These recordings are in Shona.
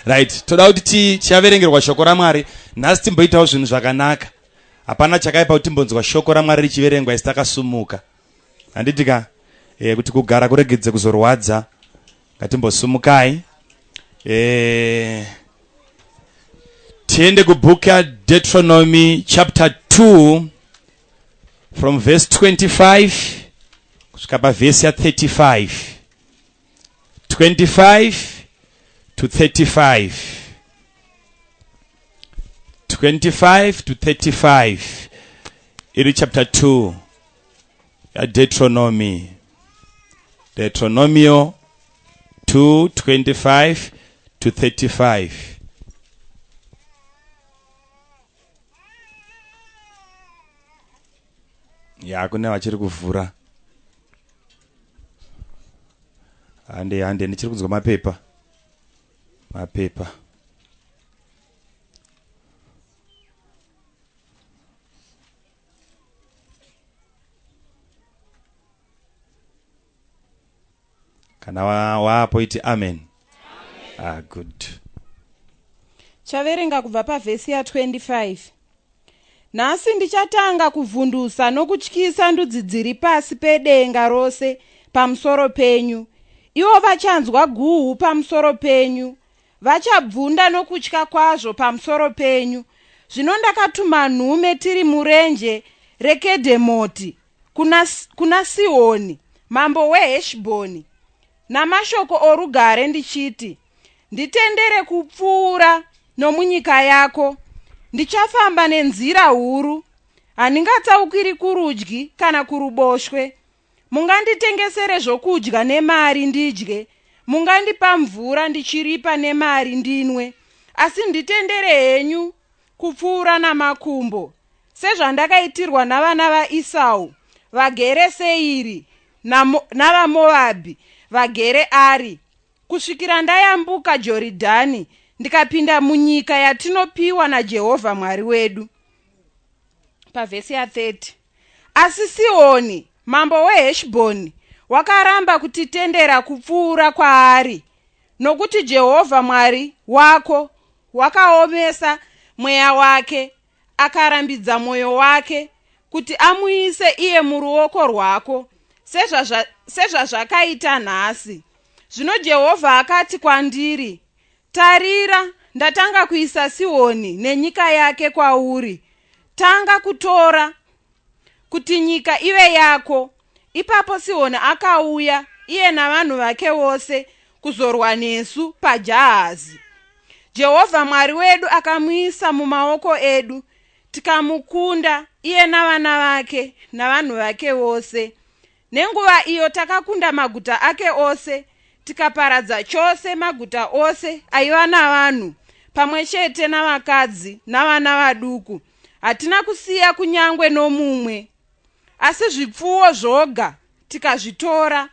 Right, toda kuti tichaverengerwa shoko raMwari nhasi, timboitawo zvinhu zvakanaka. Hapana chakaipa kuti timbonzwa shoko raMwari richiverengwa isi takasumuka, handiti ka? Kuti kugara kuregedze kuzorwadza, ngatimbosumukai tiende kubook yaDeuteronomy chapter 2 from verse 25 kusvika pavhesi ya35. 25 to 35, 25 to 35, iri chapter 2 yaDeuteronomy. Deuteronomio 2 25 to 35. Ya, kune vachiri kuvhura. Hande, hande, ndichiri kunzwa mapepa, mapepa. Kana waapo iti amen. Ah, good. Chaverenga kubva pavhesi ya25. Nhasi ndichatanga kuvhundusa nokutyisa ndudzi dziri pasi pedenga rose pamusoro penyu. Ivo vachanzwa guhu pamusoro penyu, vachabvunda nokutya kwazvo pamusoro penyu. Zvino ndakatuma nhume tiri murenje reKedhemoti kuna Sihoni mambo weHeshibhoni namashoko orugare, ndichiti, 'Nditendere kupfuura nomunyika yako. Ndichafamba nenzira huru, handingatsaukiri kurudyi kana kuruboshwe. Munganditengesere zvokudya nemari ndidye, mungandipa mvura ndichiripa nemari ndinwe, asi nditendere henyu kupfuura namakumbo, sezvandakaitirwa navana vaEsau vagere Seiri navaMoabhi vagere Ari, kusvikira ndayambuka Joridhani ndikapinda munyika yatinopiwa naJehovha Mwari wedu." Pavhesi ya30: Asi Sihoni mambo weHeshibhoni wakaramba kutitendera kupfuura kwaari, nokuti Jehovha Mwari wako wakaomesa mweya wake, akarambidza mwoyo wake, kuti amuise iye muruoko rwako, sezvazvakaita nhasi. Zvino Jehovha akati kwandiri, 'Tarira, ndatanga kuisa Sihoni nenyika yake kwauri. Tanga kutora kuti nyika ive yako." Ipapo Sihoni akauya, iye navanhu vake vose, kuzorwa nesu paJahazi. Jehovha Mwari wedu akamuisa mumaoko edu, tikamukunda, iye navana vake navanhu vake vose. Nenguva iyo takakunda maguta ake ose, tikaparadza chose maguta ose aiva navanhu, pamwe chete navakadzi navana vaduku. Hatina kusiya kunyangwe nomumwe, asi zvipfuwo zvoga tikazvitora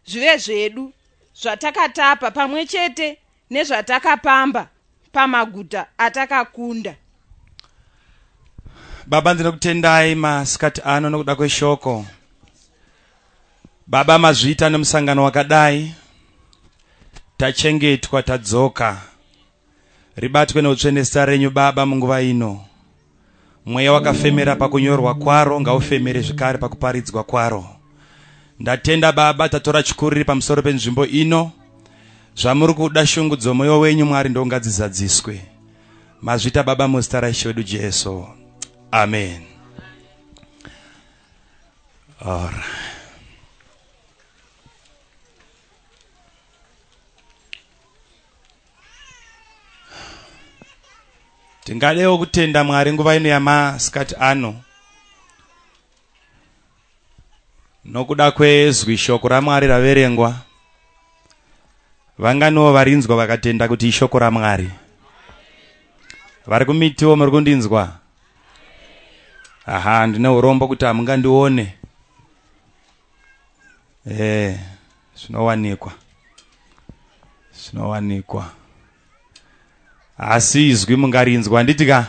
zvive zvedu, zvatakatapa pamwe chete nezvatakapamba pamaguta atakakunda. Baba, ndinokutendai masikati ano nokuda kweshoko. Baba, mazviita nemusangano wakadai, tachengetwa, tadzoka. Ribatwe neutsvene zita renyu, Baba, munguva ino. Mweya wakafemera pakunyorwa kwaro ngaufemere zvekare pakuparidzwa kwaro. Ndatenda, Baba, tatora chikuriri pamusoro penzvimbo ino. Zvamuri kuda, shungu dzomwoyo wenyu, Mwari, ndongadzizadziswe. Mazvita, Baba, muzita raIshe wedu Jesu, amen. Alright. Tingadewo kutenda Mwari nguva ino yamasikati ano nokuda kwezwi shoko raMwari raverengwa. Vanganiwo varinzwa vakatenda kuti ishoko raMwari? Vari kumitiwo, muri kundinzwa? Aha, ndine urombo kuti hamungandione. Zvinowanikwa, zvinowanikwa, asi izwi mungarinzwa, handiti ka?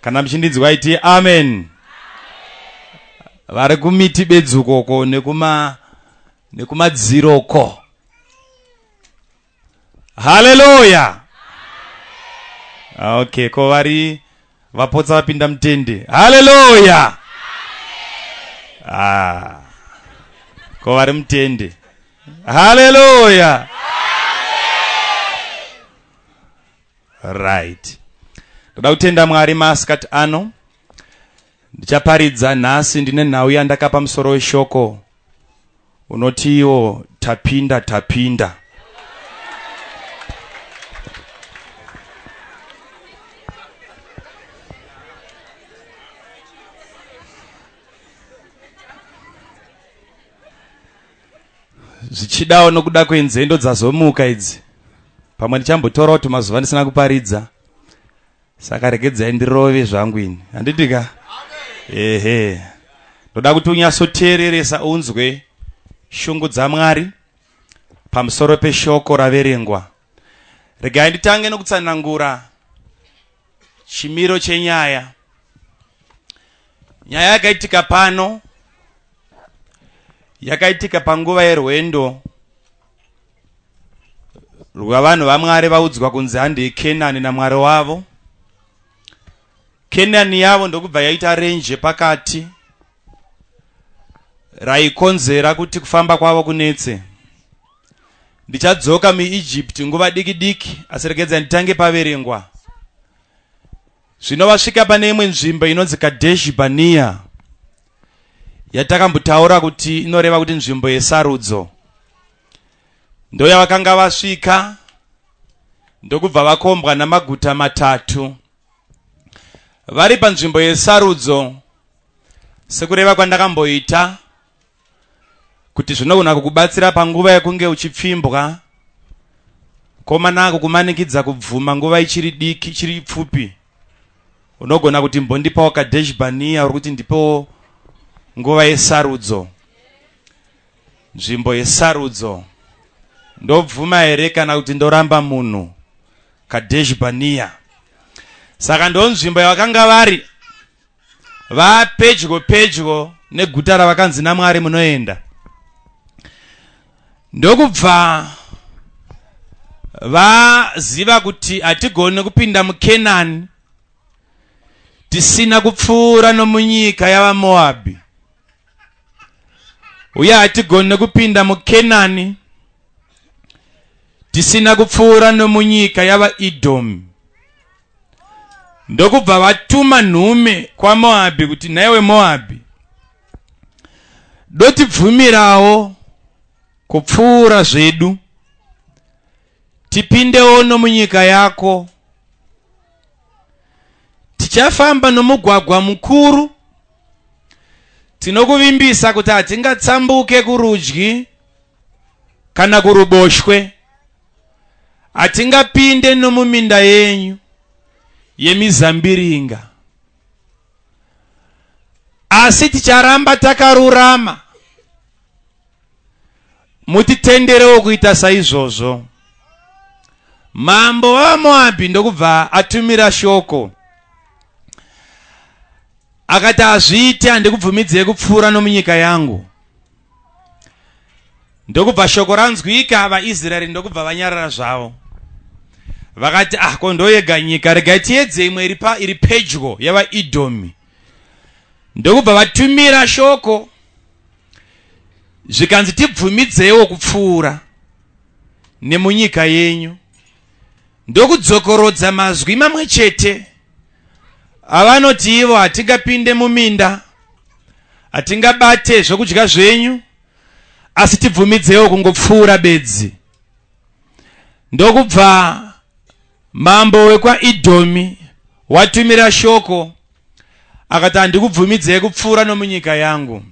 Kana muchindinzwa iti amen. Vari kumiti bedzi ukoko nekumadziroko. Haleluya! Okay, ko vari vapotsa vapinda mutende. Haleluya! Ah. Ko vari mutende. Haleluya! Right. Ndoda kutenda Mwari masikati ano. Ndichaparidza nhasi ndine nhau yandakapa musoro weshoko unoti iwo tapinda tapinda. Zvichidawo nokuda kwenzendo dzazomuka idzi, pamwe ndichambotorawo tumazuva ndisina kuparidza, saka regedzai ndirove zvangu ini, handiti ka? Ehe, ndoda kuti unyatsoteereresa unzwe shungu dzaMwari pamusoro peshoko raverengwa. Regai nditange nokutsanangura chimiro chenyaya. Nyaya yakaitika pano yakaitika panguva yerwendo rwavanhu vaMwari vaudzwa kunzi handei Kenani naMwari wavo. Kenani yavo ndokubva yaita renje pakati raikonzera kuti kufamba kwavo kunetse. Ndichadzoka muEgypt nguva diki diki, asi regedza nditange paverengwa. Zvino vasvika pane imwe nzvimbo inonzi Kadeshi Bania, yatakambotaura kuti inoreva kuti nzvimbo yesarudzo. Ndoyavakanga vasvika ndokubva vakombwa namaguta matatu. Vari panzvimbo yesarudzo, sekureva kwandakamboita kuti zvinogona kukubatsira panguva yekunge uchipfimbwa, komana kukumanikidza kubvuma nguva ichiri diki, ichiri pfupi. Unogona kuti mbondipawo Kadesh Barnea, uri kuti ndipewo nguva yesarudzo, nzvimbo yesarudzo. Ndobvuma here kana kuti ndoramba munhu? Kadesh Barnea. Saka ndonzvimbo yavakanga vari, vapedyo pedyo neguta ravakanzi naMwari munoenda. Ndokubva vaziva kuti hatigoni kupinda muKenani tisina kupfuura nomunyika yavaMoabhi, uye hatigoni kupinda muKenani tisina kupfuura nomunyika yavaEdhomi. Ndokubva vatuma nhume kwaMoabhi kuti, nhaiwe Moabhi, dotibvumirawo kupfuura zvedu tipindewo nomunyika yako. Tichafamba nomugwagwa mukuru, tinokuvimbisa kuti hatingatsambuke kurudyi kana kuruboshwe, hatingapinde nomuminda yenyu yemizambiringa, asi ticharamba takarurama. Mutitenderewo kuita saizvozvo. Mambo wavaMoabhi ndokubva atumira shoko akati, hazviite, handikubvumidzei kupfuura nomunyika yangu. Ndokubva shoko ranzwika, vaIsraeri ndokubva vanyarara zvavo. Vakati, ah, ko ndoyega nyika, regai tiedze imwe iri pa iri pedyo yavaEdhomi. Ndokubva vatumira shoko zvikanzi, tibvumidzeiwo kupfuura nemunyika yenyu. Ndokudzokorodza mazwi mamwe chete avanoti ivo, hatingapinde muminda, hatingabate zvokudya zvenyu, asi tibvumidzewo kungopfuura bedzi. Ndokubva mambo wekwaEdhomi watumira shoko akati, handikubvumidzei kupfuura nomunyika yangu.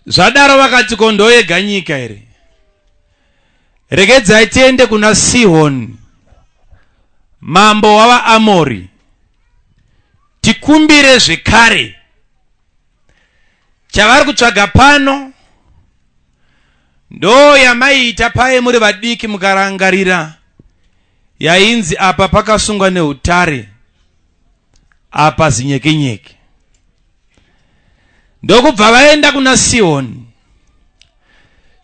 Zvadaro vakati, ko ndoyega nyika here? Regedzai tiende kuna Sihoni mambo wavaAmori, tikumbire zvekare. Chavari kutsvaga pano ndo yamaiita paye muri vadiki mukarangarira, yainzi apa pakasungwa neutare, apa zinyekenyeke. Ndokubva vaenda kuna Sihoni,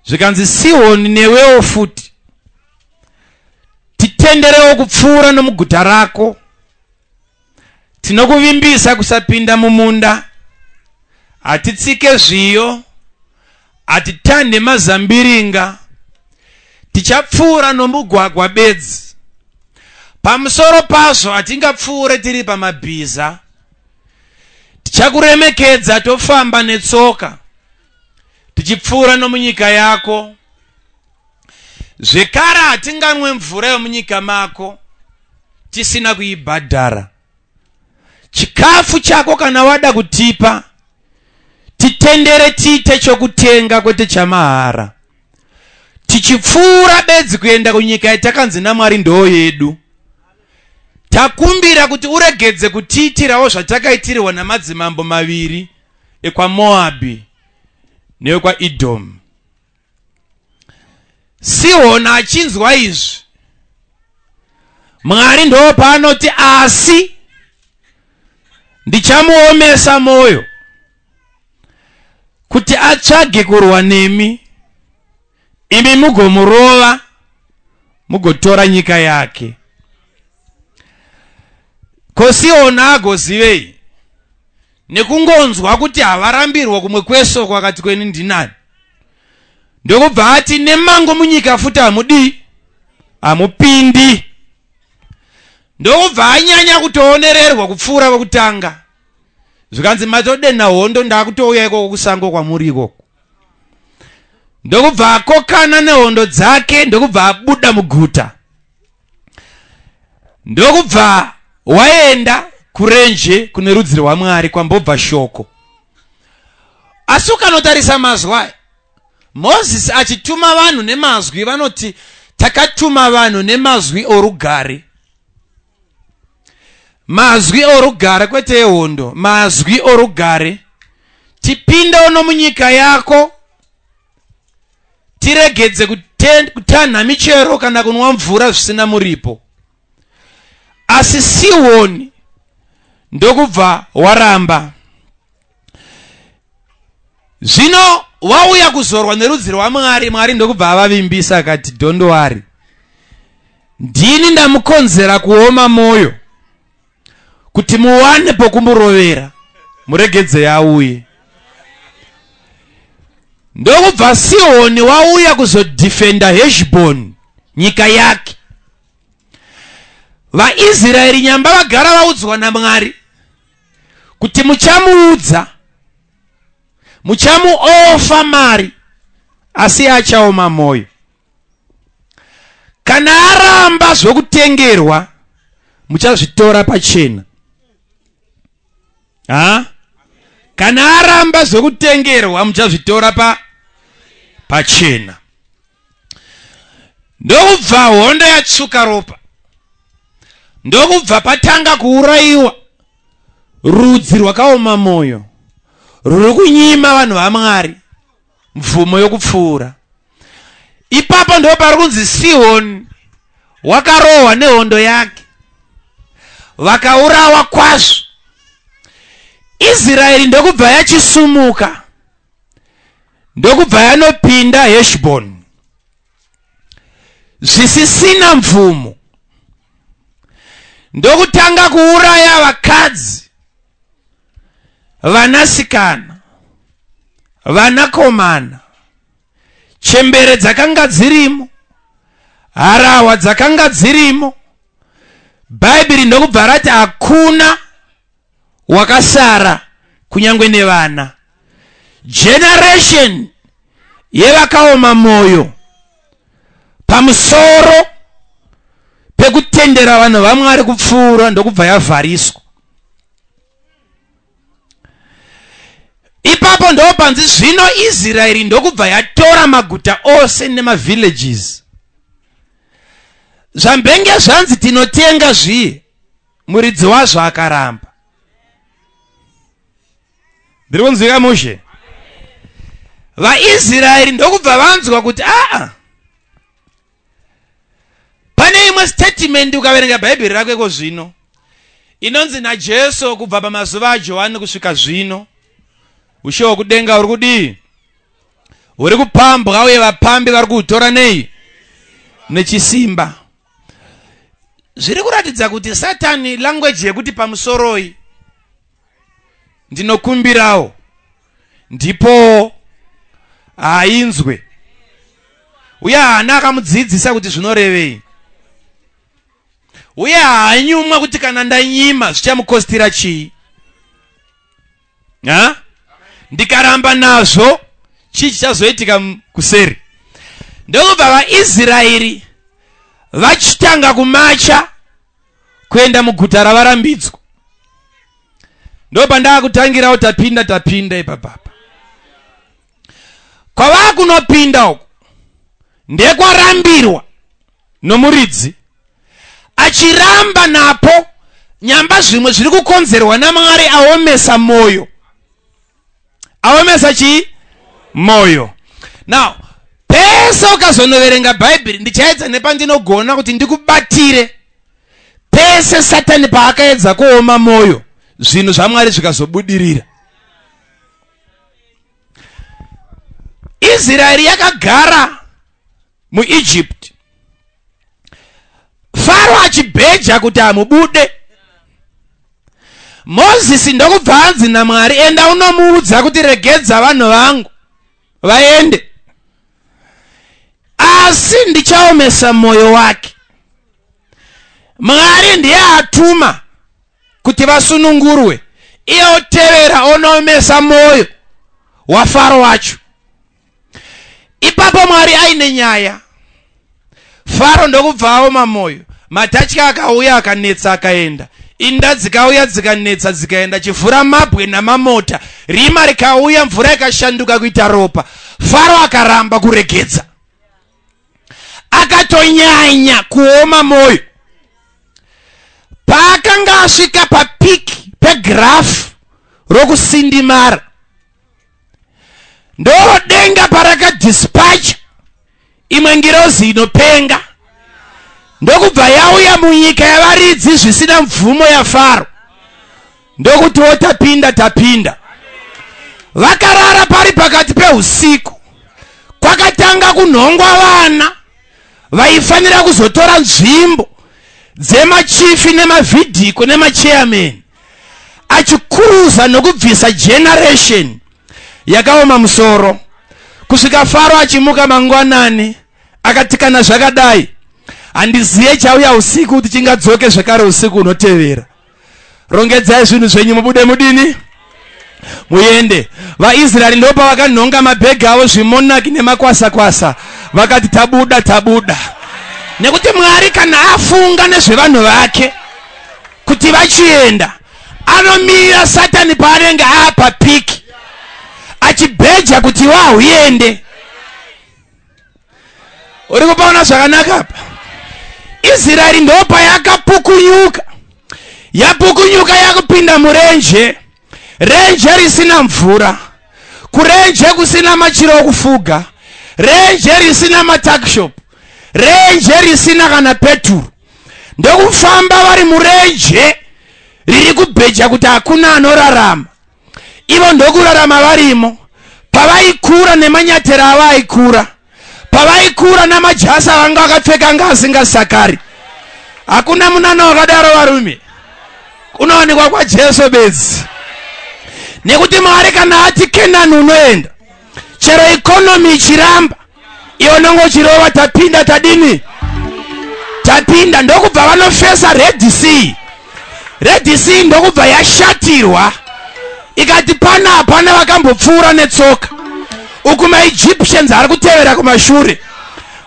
zvikanzi, Sihoni newewo futi, titende. Titenderewo kupfuura nomuguta rako. Tinokuvimbisa kusapinda mumunda, hatitsike zviyo, hatitande mazambiringa, tichapfuura nomugwagwa bedzi. Pamusoro pazvo hatingapfuure tiri pamabhiza. Tichakuremekedza tofamba netsoka tichipfuura nomunyika yako. Zvekare hatinganwe mvura yomunyika mako tisina kuibhadhara. Chikafu chako kana wada kutipa, titendere tiite chokutenga kwete chamahara. Tichipfuura bedzi kuenda kunyika yatakanzi naMwari ndoo yedu. Takumbira kuti uregedze kutiitirawo zvatakaitirwa namadzimambo maviri ekwaMoabhi neekwaEdhomu. Sihoni achinzwa izvi, Mwari ndopaanoti asi ndichamuomesa mwoyo kuti atsvage kurwa nemi, imi mugomurova mugotora nyika yake. Ko Sihoni agozivei? Nekungonzwa kuti havarambirwa kumwe kwese uko akati kweni ndinani ndokubva ati nemango munyika futi hamudii hamupindi ndokubva anyanya kutoonererwa kupfuura vokutanga zvikanzi matodenha hondo ndakutouya ikoko kusango kwamuri ikoko ndokubva akokana nehondo dzake ndokubva abuda muguta ndokubva waenda kurenje kune rudzi rwamwari kwambobva shoko asi ukanotarisa mazwi aya mozisi achituma vanhu nemazwi vanoti takatuma vanhu nemazwi orugare mazwi orugare kwete ehondo mazwi orugare tipindewo nomunyika yako tiregedze kutanha michero kana kunwa mvura zvisina muripo asi sihoni ndokubva waramba zvino wauya kuzorwa nerudzi rwamwari mwari ndokubva avavimbisa akati dondowari ndini ndamukonzera kuoma mwoyo kuti muwane pokumurovera muregedzei auye ndokubva sihoni wauya kuzodhifenda heshboni nyika yake vaisraeri nyamba vagara vaudzwa namwari kuti muchamuudza muchamuofa mari asi achaoma mwoyo kana aramba zvokutengerwa muchazvitora pachena ha kana aramba zvokutengerwa muchazvitora pa pachena ndokubva hondo yatsvuka ropa ndokubva patanga kuurayiwa rudzi rwakaoma mwoyo ruri kunyima vanhu vamwari mvumo yokupfuura ipapo ndo pari kunzi sihoni wakarohwa nehondo yake vakaurawa kwazvo israeri ndokubva yachisumuka ndokubva yanopinda heshboni zvisisina mvumo ndokutanga kuuraya vakadzi vanasikana vanakomana chembere dzakanga dzirimo harahwa dzakanga dzirimo bhaibheri ndokubva rati hakuna wakasara kunyange nevana generation yevakaoma mwoyo pamusoro pekutendera vanhu vamwari kupfuura ndokubva yavhariswa ipapo ndopanzi zvino israeri ndokubva yatora maguta ose nemavillages zvambenge zvanzi tinotenga zviye muridzi wazvo akaramba ndiri kunzwika mushe vaisraeri ndokubva vanzwa kuti aa pane imwe statement ukaverenga bhaibheri rako iko zvino inonzi najesu kubva pamazuva ajohani kusvika zvino ushe hwokudenga uri kudii uri kupambwa uye vapambi vari kuutora nei nechisimba. Zviri kuratidza kuti Satani language yekuti pamusoroi ndinokumbirawo ndipo hainzwe, uye haana akamudzidzisa kuti zvinorevei, uye haanyumwa kuti kana ndanyima zvichamukostira chii. Ha? Ndikaramba nazvo chii chichazoitika kuseri? Ndokubva vaIsraeri vachitanga kumacha kuenda muguta ravarambidzwa. Ndopandakutangirawo tapinda tapinda ipapapa. Kwavakunopinda uku ndekwarambirwa nomuridzi achiramba napo nyamba zvimwe zviri kukonzerwa naMwari aomesa moyo. Aomesa chii? Moyo. Now pese ukazonoverenga Bhaibheri, ndichaedza nepandinogona kuti ndikubatire pese Satani paakaedza kuoma moyo, zvinhu zvaMwari zvikazobudirira. Israeri yakagara muEgypt, Faro achibheja kuti amubude. Mozisi ndokubva anzi naMwari, enda unomuudza kuti regedza vanhu vangu vaende, asi ndichaomesa moyo wake. Mwari ndiye atuma kuti vasunungurwe, iye otevera onoomesa moyo waFaro wacho. Ipapo Mwari aine nyaya. Faro ndokubva aoma moyo. Matatya akauya akanetsa akaenda, inda dzikauya dzikanetsa dzikaenda, chivhura mabwe namamota, rima rikauya, mvura ikashanduka kuita ropa. Faro akaramba kuregedza, akatonyanya kuoma moyo. Paakanga asvika papiki pegrafu rokusindimara, ndodenga parakadispacha imwe ngirozi inopenga, ndokubva yauya munyika yavaridzi zvisina mvumo yaFaro, ndokutiwo tapinda tapinda. Vakarara pari pakati peusiku, kwakatanga kunhongwa vana vaifanira kuzotora nzvimbo dzemachifi nemavhidhiko nemachairman, achikuruza nokubvisa generation yakaoma musoro, kusvika Faro achimuka mangwanani akati, kana zvakadai handiziye chauya usiku kuti chingadzoke zvekare usiku unotevera. Rongedzai zvinhu zvenyu mubude mudini muende. VaIsraeri ndopavakanhonga mabhegi avo, zvimonaki nemakwasa-kwasa, vakati tabuda tabuda. Nekuti Mwari kana afunga nezvevanhu vake kuti vachienda, anomira Satani paanenge apa piki achibheja kuti wahuende. Uri kupaona zvakanaka apa? Israeri ndopayakapukunyuka, yapukunyuka yakupinda murenje, renje risina mvura, kurenje kusina machiro okufuga, renje risina matakshop, renje risina kana peturu, ndokufamba vari murenje riri kubheja kuti hakuna anorarama. Ivo ndokurarama varimo. Pavaikura nemanyatera avo aikura, pavaikura namajasa vanga vakapfeka anga asingasakari. Hakuna munana wakadaro varume, unowanikwa kwaJesu bedzi. Nekuti Mwari kana ati Kenani unoenda, chero ikonomi ichiramba, iwe unonge uchirova tapinda tadini tapinda. Ndokubva vanofesa Red Sea. Red Sea ndokubva yashatirwa, ikati pana hapana vakambopfuura netsoka uku, maEgyptians ari kutevera kumashure.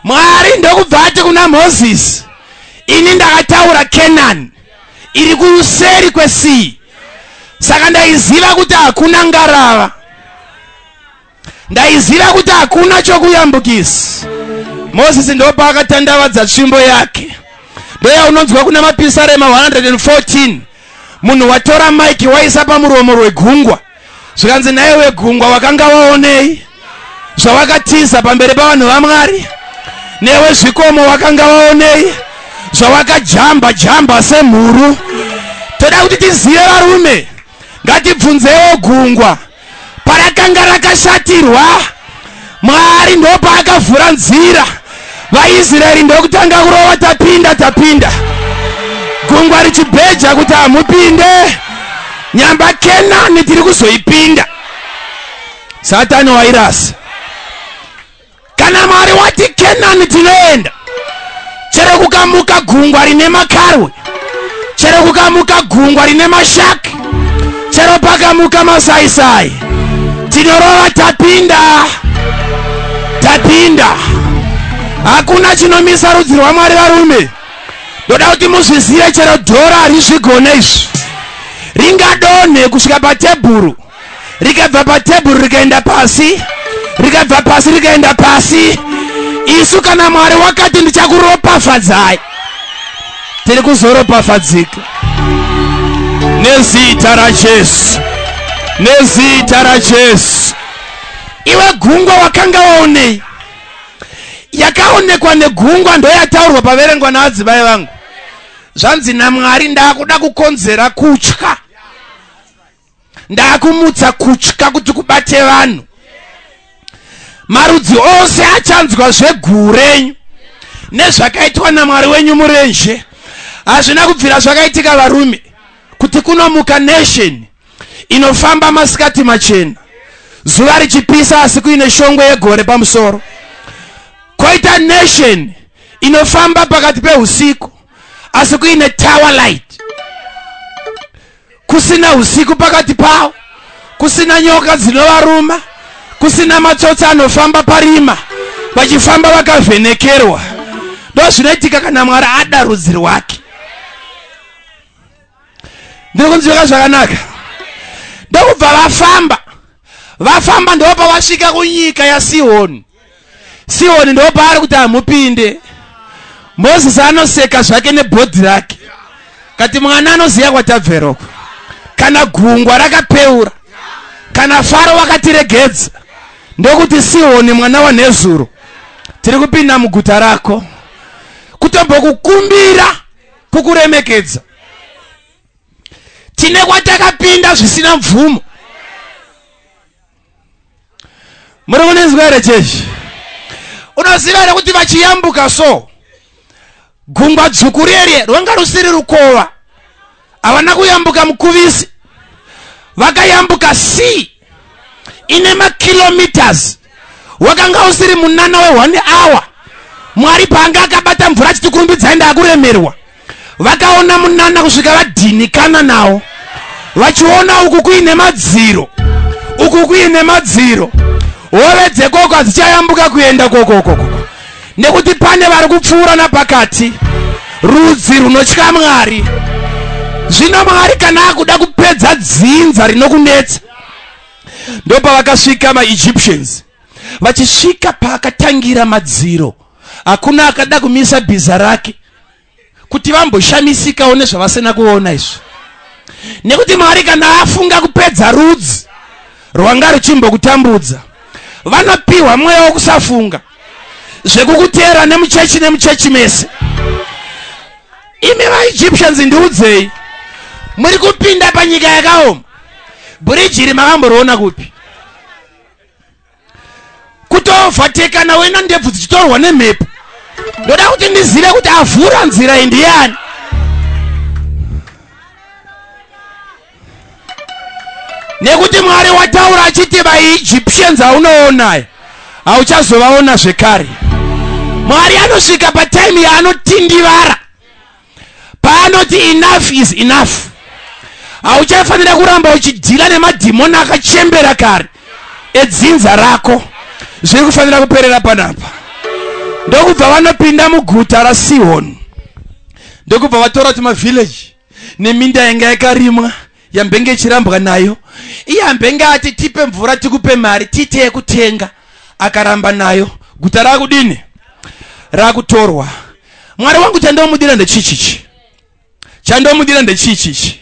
Mwari ndokubva ati kuna Mozisi, ini ndakataura Kenani iri kuseri kwesea, saka ndaiziva kuti hakuna ngarava, ndaiziva kuti hakuna chokuyambukisa. Mozisi ndopaakatandavadza tsvimbo yake, ndoyaunonzwa kuna Mapisarema 114, munhu watora maiki waisa pamuromo rwegungwa, zvikanzi naye wegungwa wakanga waonei zvawakatiza pamberi pavanhu vaMwari? Newe zvikomo wakanga waonei zvawakajamba jamba semhuru? Toda kuti tizive varume, ngatibvunzewo gungwa parakanga rakashatirwa. Mwari ndopaakavhura nzira, vaIsraeri ndokutanga kurova tapinda tapinda. Gungwa richibheja kuti hamupinde, nyamba Kenani tiri kuzoipinda. Satani wairasa. Kana Mwari wati Kenani tinoenda, chero kukamuka gungwa rine makarwe, chero kukamuka gungwa rine mashaki, chero pakamuka masaisai, tinorova tapinda, tapinda. Hakuna chinomisa rudzi rwaMwari varume. Ndoda kuti muzvizive, chero dhora harizvigone izvi. Ringadonhe kusvika patebhuru, rikabva patebhuru rikaenda pasi, rikabva pasi rikaenda pasi. Isu kana Mwari wakati ndichakuropafadzai, tiri kuzoropafadzika nezita raJesu, nezita raJesu. Iwe gungwa wakanga waonei? Yakaonekwa negungwa ndoyataurwa paverengwa naadzimai vangu. Zvanzi naMwari, ndakuda kukonzera kutya, ndakumutsa kutya kuti kubate vanhu. Marudzi ose achanzwa zveguu renyu nezvakaitwa naMwari wenyu murenje. Hazvina kubvira zvakaitika varume, kuti kunomuka nation inofamba masikati machena, zuva richipisa, asi kuine shongwe yegore pamusoro. Koita nation inofamba pakati peusiku, asi kuine tower light, kusina usiku pakati pavo, kusina nyoka dzinovaruma, kusina matsotsi anofamba parima, vachifamba vakavhenekerwa. Ndo zvinoitika kana Mwari ada rudzi rwake. Ndiri kunzwika zvakanaka? Ndokubva vafamba, vafamba, ndo pavasvika kunyika yaSihoni. Sihoni ndo paari kuti hamupinde. Mozisi anoseka zvake nebhodhi rake, kati mwana anoziva kwatabveroko. Kana gungwa rakapeura, kana Faro wakatiregedza, ndokuti Sihoni mwana wanhezuro, tiri kupinda muguta rako kutombokukumbira kukuremekedza. Tine kwatakapinda zvisina mvumo. Muri kunizwa here chechi? Unoziva here kuti vachiyambuka so gungwa dzvuku rere rwanga rusiri rukova? Havana kuyambuka mukuvisi, vakayambuka sea ine makilometers. Wakanga usiri munana we1 hour. Mwari paanga akabata mvura achiti kurumbidzai ndaakuremerwa, vakaona munana kusvika vadhinikana nawo, vachiona uku kuine madziro, uku kuine madziro. Hove dzekoko hadzichayambuka kuenda kokokoko, nekuti pane vari kupfuura napakati, rudzi runotya Mwari. Zvino Mwari kana akuda kupedza dzinza rinokunetsa, ndopavakasvika maEgyptians. Vachisvika paakatangira madziro, hakuna akada kumisa bhiza rake kuti vamboshamisikawo nezvavasina kuona izvi, nekuti Mwari kana afunga kupedza rudzi rwanga ruchimbokutambudza, vanopiwa mweya wokusafunga zvekukuteera nemuchechi, nemuchechi mese. Imi vaEgyptians, ndiudzei, muri kupinda panyika yakaoma. Bhiriji iri makamboriona kupi? Kutovhatekana wena, ndebvu dzichitorwa nemhepo. Ndoda kuti ndizive kuti avhura nzira iyi ndiyani, nekuti Mwari wataura achiti vaEgyptians aunoonaya hauchazovaona zvekare. Mwari anosvika patime yaanotindivara, paanoti enough is enough. Hauchafanira kuramba uchidhila nemadhimoni akachembera kare edzinza rako. Zviri kufanira kuperera panapa. Ndokubva vanopinda muguta raSihoni, ndokubva vatora tumavhileji neminda yanga yakarimwa yambenge ichirambwa nayo. Iye ambenge ati tipe mvura tikupe mari tiite yekutenga, akaramba nayo. Guta rakudini? Rakutorwa. Mwari wangu chandomudira ndechichichi, chandomudira ndechichichi,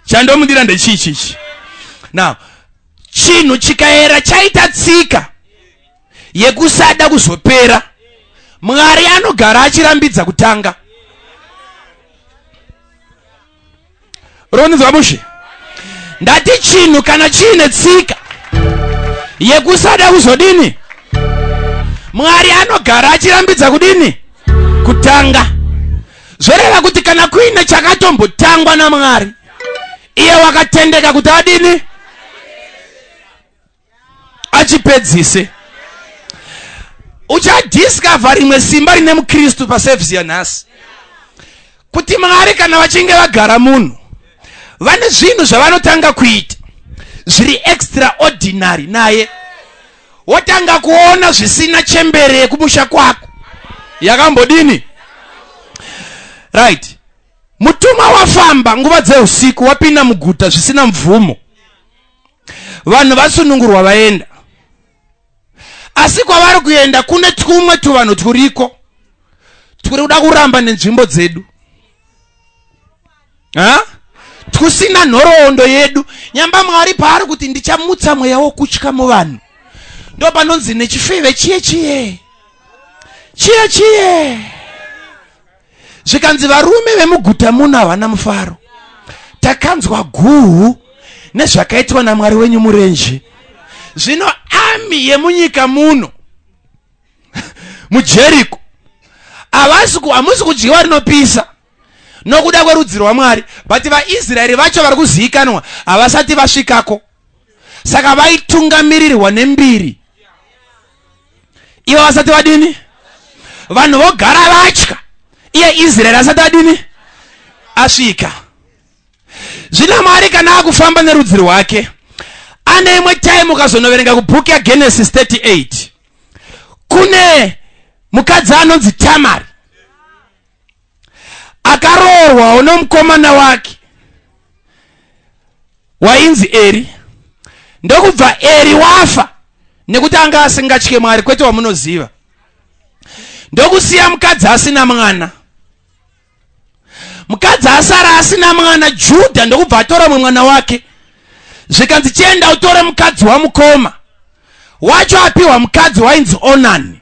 chandomudira ndechichichi. Now chinhu chikaera chaita tsika yekusada kuzopera, Mwari anogara achirambidza kutanga. Ronzwa mushe, ndati chinhu kana chiine tsika yekusada kuzodini, Mwari anogara achirambidza kudini? Kutanga. Zvoreva kuti kana kuine chakatombotangwa naMwari, iye wakatendeka kuti adini? Achipedzise. Uchadiscover rimwe simba rine muKristu pasevhisi yanhasi, kuti Mwari kana vachinge vagara munhu, vane zvinhu zvavanotanga kuita zviri extraordinary naye. Wotanga kuona zvisina chembere yekumusha kwako yakambodini. Right, mutumwa wafamba nguva dzeusiku, wapinda muguta zvisina mvumo. Vanhu vasunungurwa, vaenda, asi kwavari kuenda kune twumwe tuvanhu twuriko twuri kuda kuramba nenzvimbo dzedu, ha? Twusina nhoroondo yedu. Nyamba Mwari paari kuti, "Ndichamutsa mweya wokutya muvanhu," ndo panonzi nechifeve chiye chiye chiye chiye, zvikanzi, "Varume vemuguta muno havana mufaro. Takanzwa guhu nezvakaitwa naMwari wenyu murenje. Zvino army yemunyika muno muJeriko hamusi kudyiwa rinopisa nokuda kwerudzi rwaMwari, but vaIsraeri vacho vari kuzivikanwa havasati vasvikako." Saka vaitungamirirwa nembiri ivo vasati vadini. Vanhu vogara vatya iye Israeri asati adini, asvika. Zvino Mwari kana akufamba nerudzi rwake, ane imwe time, ukazonoverenga kubhuku yaGenesis 38, kune mukadzi anonzi Tamari akaroorwawo nomukomana wake wainzi Eri. Ndokubva Eri wafa nekuti anga asingatye Mwari, kwete wamunoziva, ndokusiya mukadzi asina mwana. Mukadzi asara asina mwana, Judha ndokubva atora mumwe mwana wake, zvikanzi, "Chienda utore mukadzi wamukoma wacho." Apiwa mukadzi wainzi Onani.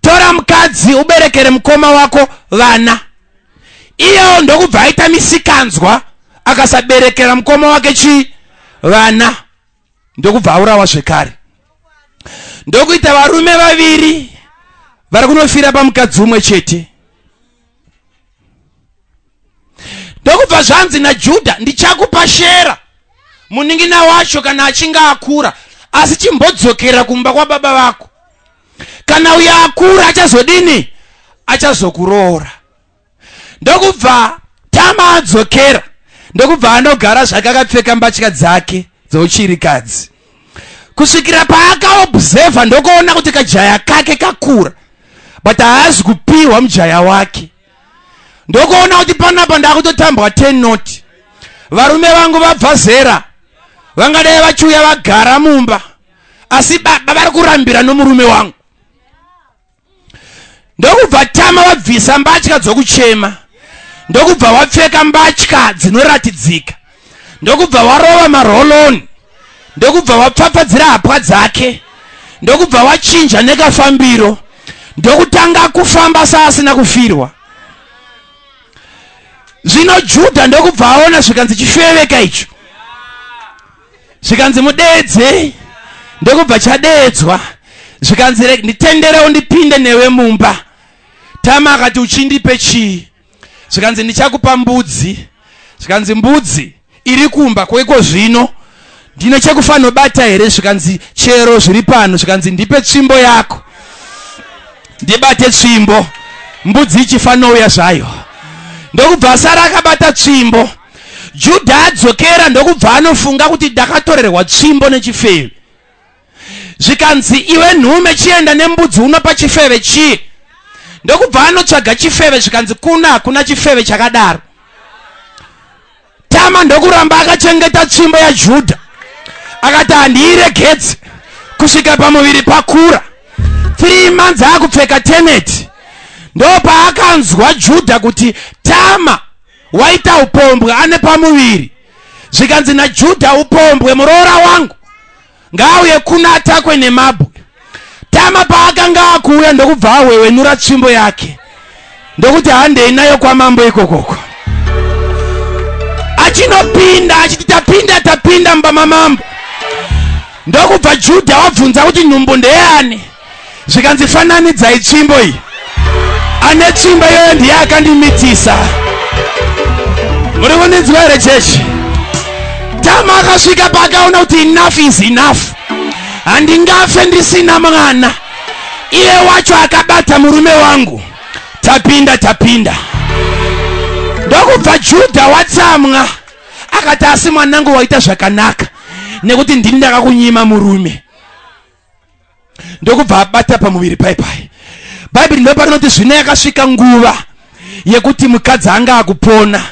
"Tora mukadzi uberekere mukoma wako vana." Iyewo ndokubva aita misikanzwa, akasaberekera mukoma wake chii, vana, ndokubva aurawa zvekare. Ndokuita varume vaviri vari kunofira pamukadzi umwe chete. Ndokubva zvanzi naJudha, "Ndichakupa Shera, munin'ina wacho, kana achinge akura, asi chimbodzokera kumba kwababa vako. Kana uyo akura, achazodini? Achazokuroora." Ndokubva Tama adzokera, ndokubva anogara zvake akapfeka mbatya dzake dzouchirikadzi kusvikira paakaobserva, ndokuona kuti kajaya kake kakura, but haazi kupiwa mujaya wake. Ndokuona kuti panapa ndakutotambwa 10 not. Varume vangu vabva zera, vangadai vachiuya vagara mumba, asi baba vari kurambira nomurume wangu. Ndokubva Tama vabvisa mbatya dzokuchema, ndokubva wapfeka mbatya dzinoratidzika, ndokubva warova maroll-on, ndokubva wapfapfadzira hapwa dzake, ndokubva wachinja nekafambiro, ndokutanga kufamba saasina kufirwa. Zvino Judha ndokubva aona, zvikanzi, "Chifeveka icho." Zvikanzi, "Mudeedze." Ndokubva chadeedzwa, zvikanzi, "Nditenderewo ndipinde newe mumba." Tama akati, "Uchindipe chii?" Zvikanzi, "Ndichakupa mbudzi." Zvikanzi, "Mbudzi iri kumba kweko, zvino ndine chekufanobata here?" Zvikanzi, "Chero zviri pano." Zvikanzi, "Ndipe tsvimbo yako ndibate tsvimbo, mbudzi ichifanouya zvayo." Ndokubva sara akabata tsvimbo. Judha adzokera, ndokubva anofunga kuti, "Ndakatorerwa tsvimbo nechifeve." Zvikanzi, "Iwe nhume, chienda nembudzi unopa chifeve chii." Ndokubva anotsvaga chifeve, zvikanzi, "Kuna hakuna chifeve chakadaro." Tama ndokuramba akachengeta tsvimbo yaJudha, akati, "Handiiregedzi kusvika pamuviri pakura." 3 months akupfeka teneti. Ndopaakanzwa Judha kuti Tama waita upombwe, ane pamuviri. Zvikanzi naJudha, "Upombwe? Muroora wangu ngaauye kuno atakwe nemabwe." Tama paakanga akuuya, ndokubva ahwewenura tsvimbo yake, ndokuti, "Handei nayo kwamambo ikokoko." Achinopinda achiti, "Tapinda, tapinda mumba mamambo." Ndokubva Judha wabvunza kuti, "Nhumbu ndeyani?" Zvikanzi, "Fananidzai tsvimbo iyi." Ane tsvimbo iyoyo ndiye akandimitisa. Muri kundinzwa here chechi? Tama akasvika paakaona kuti enough is enough. Handingafe ndisina mwana. Iye wacho akabata murume wangu. Tapinda tapinda. Ndokubva Judha watsamwa akati asi mwanangu waita zvakanaka nekuti ndini ndakakunyima murume. Ndokubva abata pamuviri pai pai. Bhaibheri ndoparinoti zvino yakasvika nguva yekuti mukadzi anga akupona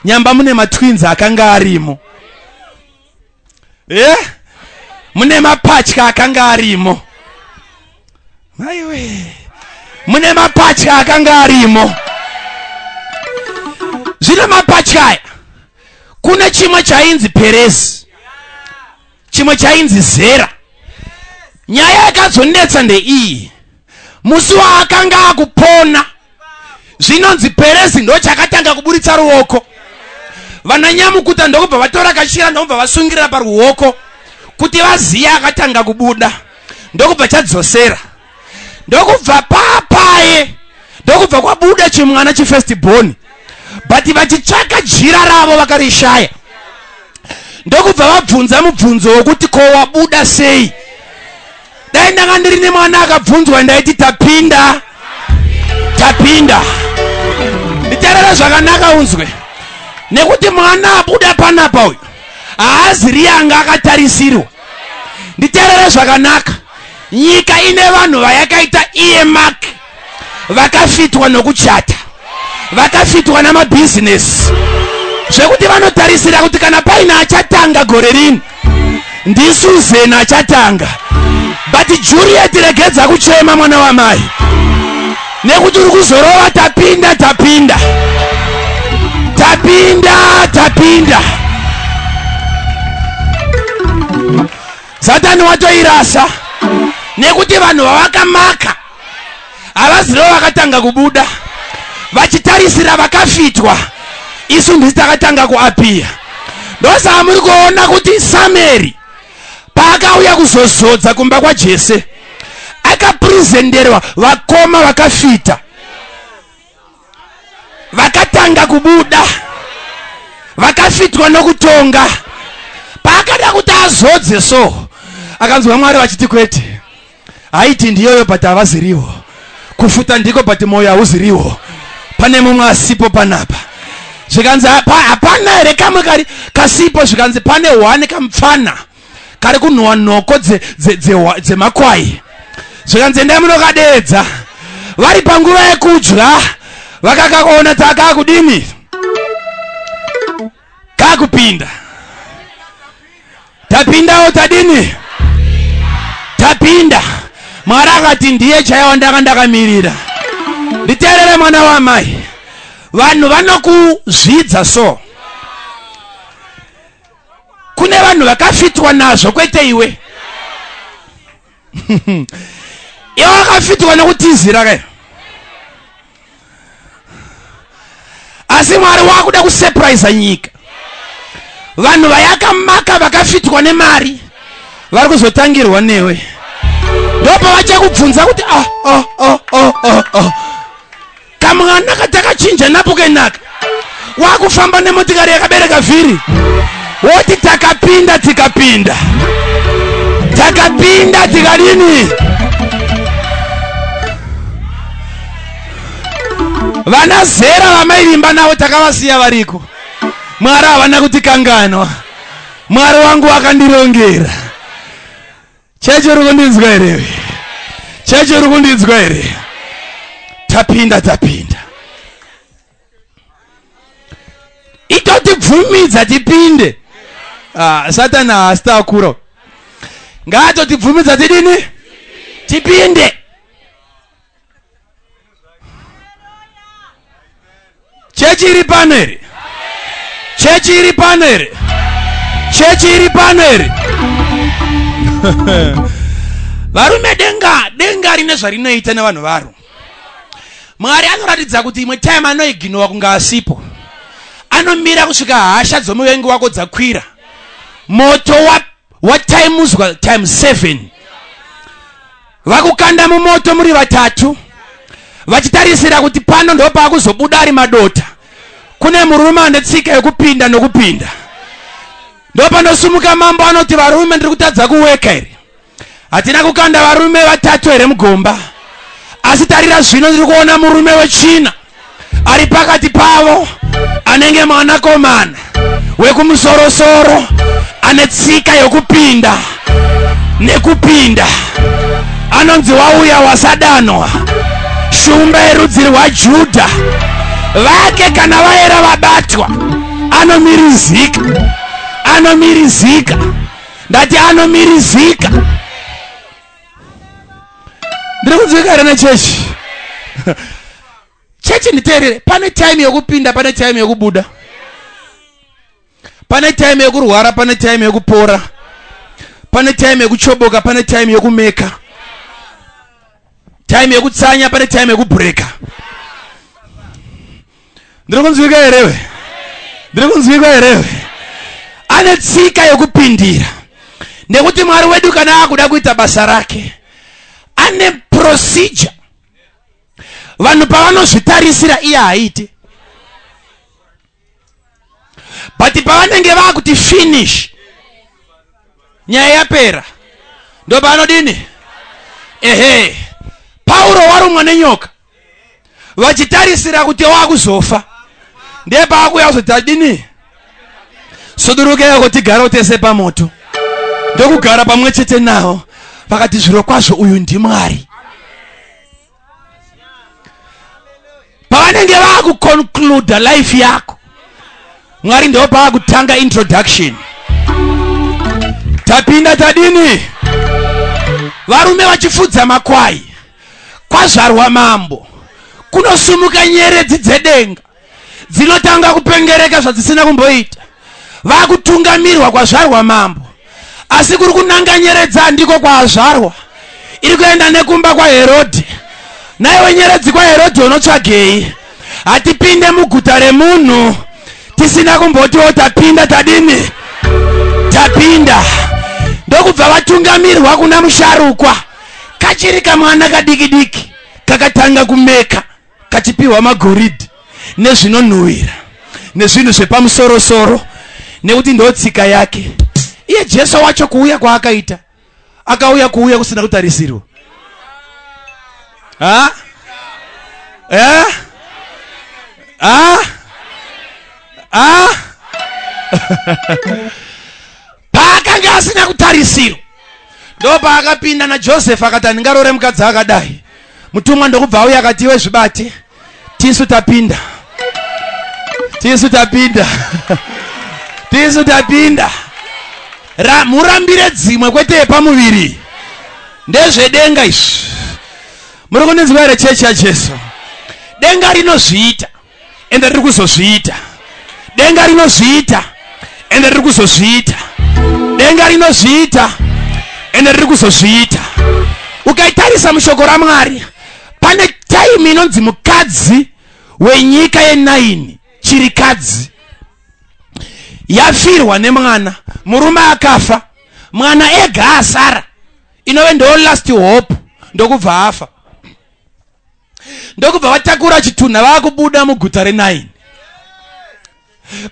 nyamba mune matwins akanga arimo. Eh? Mune mapatya akanga arimo. Maiwe. Mune mapatya akanga arimo. Zvino mapatya aya kune chimwe chainzi Perezi, chimwe chainzi Zera. Nyaya yakazonetsa ndeiyi, musi waakanga akupona zvinonzi Perezi ndochakatanga kuburitsa ruoko, vana nyamukuta ndokubva vatora kachira ndokubva vasungirira paruoko kuti vaziye akatanga kubuda, ndokubva chadzosera, ndokubva papaye ndokubva kwabuda chimwana chifirst born, but vachitsvaka jira ravo vakarishaya, ndokubva vabvunza mubvunzo wokuti ko wabuda sei? Dai ndanga ndiri nemwana akabvunzwa ndaiti tapinda tapinda. Nditerere zvakanaka unzwe, nekuti mwana abuda panapa uyu haazi riye anga akatarisirwa. Nditerere zvakanaka, nyika ine vanhu vayakaita iye mark vakafitwa nokuchata, vakafitwa namabhizinesi, zvekuti vanotarisira kuti kana paine achatanga gore rino ndiSusan achatanga. But Juliet, regedza kuchema mwana wamai, nekuti uri kuzorova tapinda tapinda tapinda tapinda. Satani watoirasa nekuti vanhu vavakamaka havazivo vakatanga kubuda vachitarisira vakafitwa, isu ndisi takatanga kuapiya. Ndosaka muri kuona kuti Sameri paakauya kuzozodza kumba kwaJese akaprezenderwa vakoma vakafita vakatanga kubuda vakafitwa nokutonga. Paakada kuti azodze so akanzwa Mwari vachiti kwete, haiti ndiyoyo, but havaziriwo kufuta ndiko, but moyo hauziriwo, pane mumwe asipo panapa. Zvikanzi hapana here kamwe kari kasipo? Zvikanzi pane hwani kamupfana kari kunhuwa nhoko dzemakwai. Zvikanzi endai munokadedza. Vari panguva yekudya vakakaona takakudini kakupinda tapindawo tadini tapinda. Mwari akati ndiye chaiwa ndanga ndakamirira. Nditeerere mwana wamai, vanhu vanokuzvidza so kune vanhu vakafitwa nazvo, kwete iwe. Iwe wakafitwa nokutizira kai, asi Mwari wakuda kusurprise nyika. Vanhu vayakamaka vakafitwa nemari vari kuzotangirwa newe, ndopavachakubvunza kuti ah, ah, ah, ah, ah, ah. Kamwana katakachinja napo kenaka wakufamba nemotikari yakabereka vhiri, woti takapinda tikapinda takapinda tikadini. Vana Zera vamaivimba navo takavasiya variko. Mwari havana kutikanganwa. Mwari wangu wakandirongera. Chechi uri kundinzwa here? Chechi uri kundinzwa here? Tapinda tapinda. Itotibvumidza tipinde. Ah, Satani haasi takura. Ngaatotibvumidza tidini? Tipinde. Chechi iri pano here? Chechi iri pano here? Chechi iri pano here? Varume, denga denga rine zvarinoita nevanhu varo. Mwari anoratidza kuti imwe time anoiginowa kunge asipo, anomira kusvika hasha dzomuvengi wako dzakwira, moto wataimuzwa times 7, vakukanda mumoto muri vatatu. Vachitarisira kuti pano ndopaakuzobuda ari madota. Kune murume ane tsika yekupinda nokupinda. Ndopanosumuka mambo anoti varume ndiri kutadza kuweka here? Hatina kukanda varume vatatu here mugomba? Asi tarira zvino ndiri kuona murume wechina ari pakati pavo anenge mwanakomana wekumusorosoro ane tsika yokupinda nekupinda anonzi wauya wasadanwa shumba yerudzi rwajudha vake kana vaera vabatwa anomirizika anomirizika ndati anomirizika ndiri kunzwika here nechechi chechi nditeerere pane time yekupinda pane time yekubuda pane time yekurwara pane time yekupora pane time yekuchoboka pane time yekumeka time yekutsanya pane time yekubreaka ndiri kunzwika herewe ndiri kunzwika herewe ane tsika yekupindira nekuti mwari wedu kana akuda kuita basa rake ane procedure vanhu pavanozvitarisira iye haaite but pavanenge vakuti finish nyaya yapera ndopaanodini ehe pauro warumwa nenyoka vachitarisira kuti wakuzofa ndiye paakuya kuzoti adini sudurukeyo tigare tese pamoto ndokugara pamwe chete nawo vakati zviro kwazvo uyu ndimwari pavanenge vakuconcluda life yako mwari ndo paakutanga introduction tapinda tadini varume vachifudza makwai kwazvarwa mambo kunosumuka nyeredzi dzedenga dzinotanga kupengereka zvadzisina kumboita vakutungamirwa kwazvarwa mambo asi kuri kunanga nyeredzi handiko kwaazvarwa iri kuenda nekumba kwaherodhi naiwe nyeredzi kwaherodhi unotsvagei hatipinde muguta remunhu tisina kumbotiwo tapinda tadini tapinda ndokubva vatungamirwa kuna musharukwa kachiri kamwana kadiki diki kakatanga kumeka kachipiwa magoridhe nezvinonhuhwira nezvinhu zvepamusorosoro nekuti ndotsika yake iye jesu wacho kuuya kwaakaita akauya kuuya kusina kutarisirwa ha? Eh? Ha? Ha? paakanga asina kutarisirwa ndopaakapinda najosefa akati handingarore mukadzi akadai mutumwa ndokubva auya akati iwe zvibate tisu tapinda tisu tapinda tisu tapinda murambire dzimwe kwete yepamuviri ndezvedenga izvi muri kundinzwa here chechi yajesu denga rinozviita ende riri kuzozviita denga rinozviita ende riri kuzozviita denga rinozviita ende riri kuzozviita ukaitarisa mushoko ramwari pane taimi inonzi mukadzi wenyika yenaini chirikadzi yafirwa nemwana murume akafa mwana ega asara inove ndo last hope ndokubva afa ndokubva vatakura chitunha vakubuda muguta renaini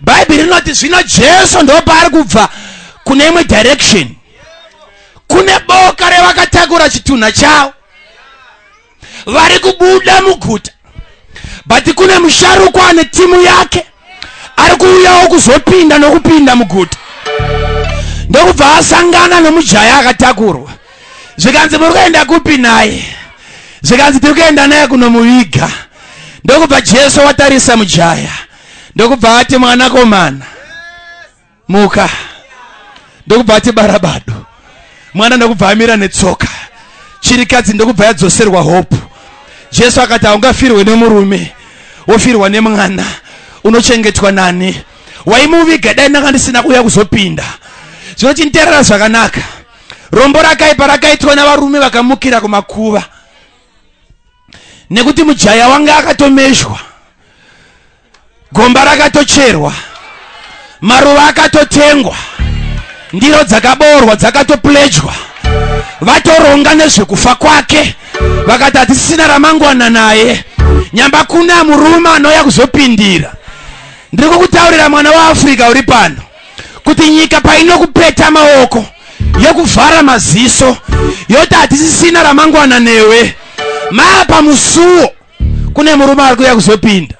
bhaibheri rinoti zvino jesu ndopaari kubva kune imwe direction kune boka revakatakura chitunha chavo vari kubuda muguta but kune musharukwa ane timu yake ari kuuyawo kuzopinda nokupinda muguta ndokubva asangana nomujaya akatakurwa zvikanzi muri kuenda kupi naye zvikanzi tiri kuenda naye kunomuviga ndokubva jesu watarisa mujaya ndokubva ati mwanakomana muka ndokubva ati barabado mwana ndokubva amira netsoka chirikadzi ndokubva yadzoserwa hope jesu akati haungafirwe nemurume wofirwa nemwana unochengetwa nani waimuviga dai ndanga ndisina kuuya kuzopinda zvino chiniterera zvakanaka rombo rakaipa rakaitwa navarume vakamukira kumakuva nekuti mujaya wanga akatomezhwa gomba rakatocherwa maruva akatotengwa ndiro dzakaboorwa dzakatoplejwa Vatoronga nezvekufa kwake, vakati hatisisina ramangwana naye. Nyamba kuna murume anouya kuzopindira. Ndiri kukutaurira mwana waAfrica uri pano kuti nyika painokupeta maoko, yokuvhara maziso, yoti hatisisina ramangwana newe, maa pamusuwo kune murume ari kuuya kuzopinda.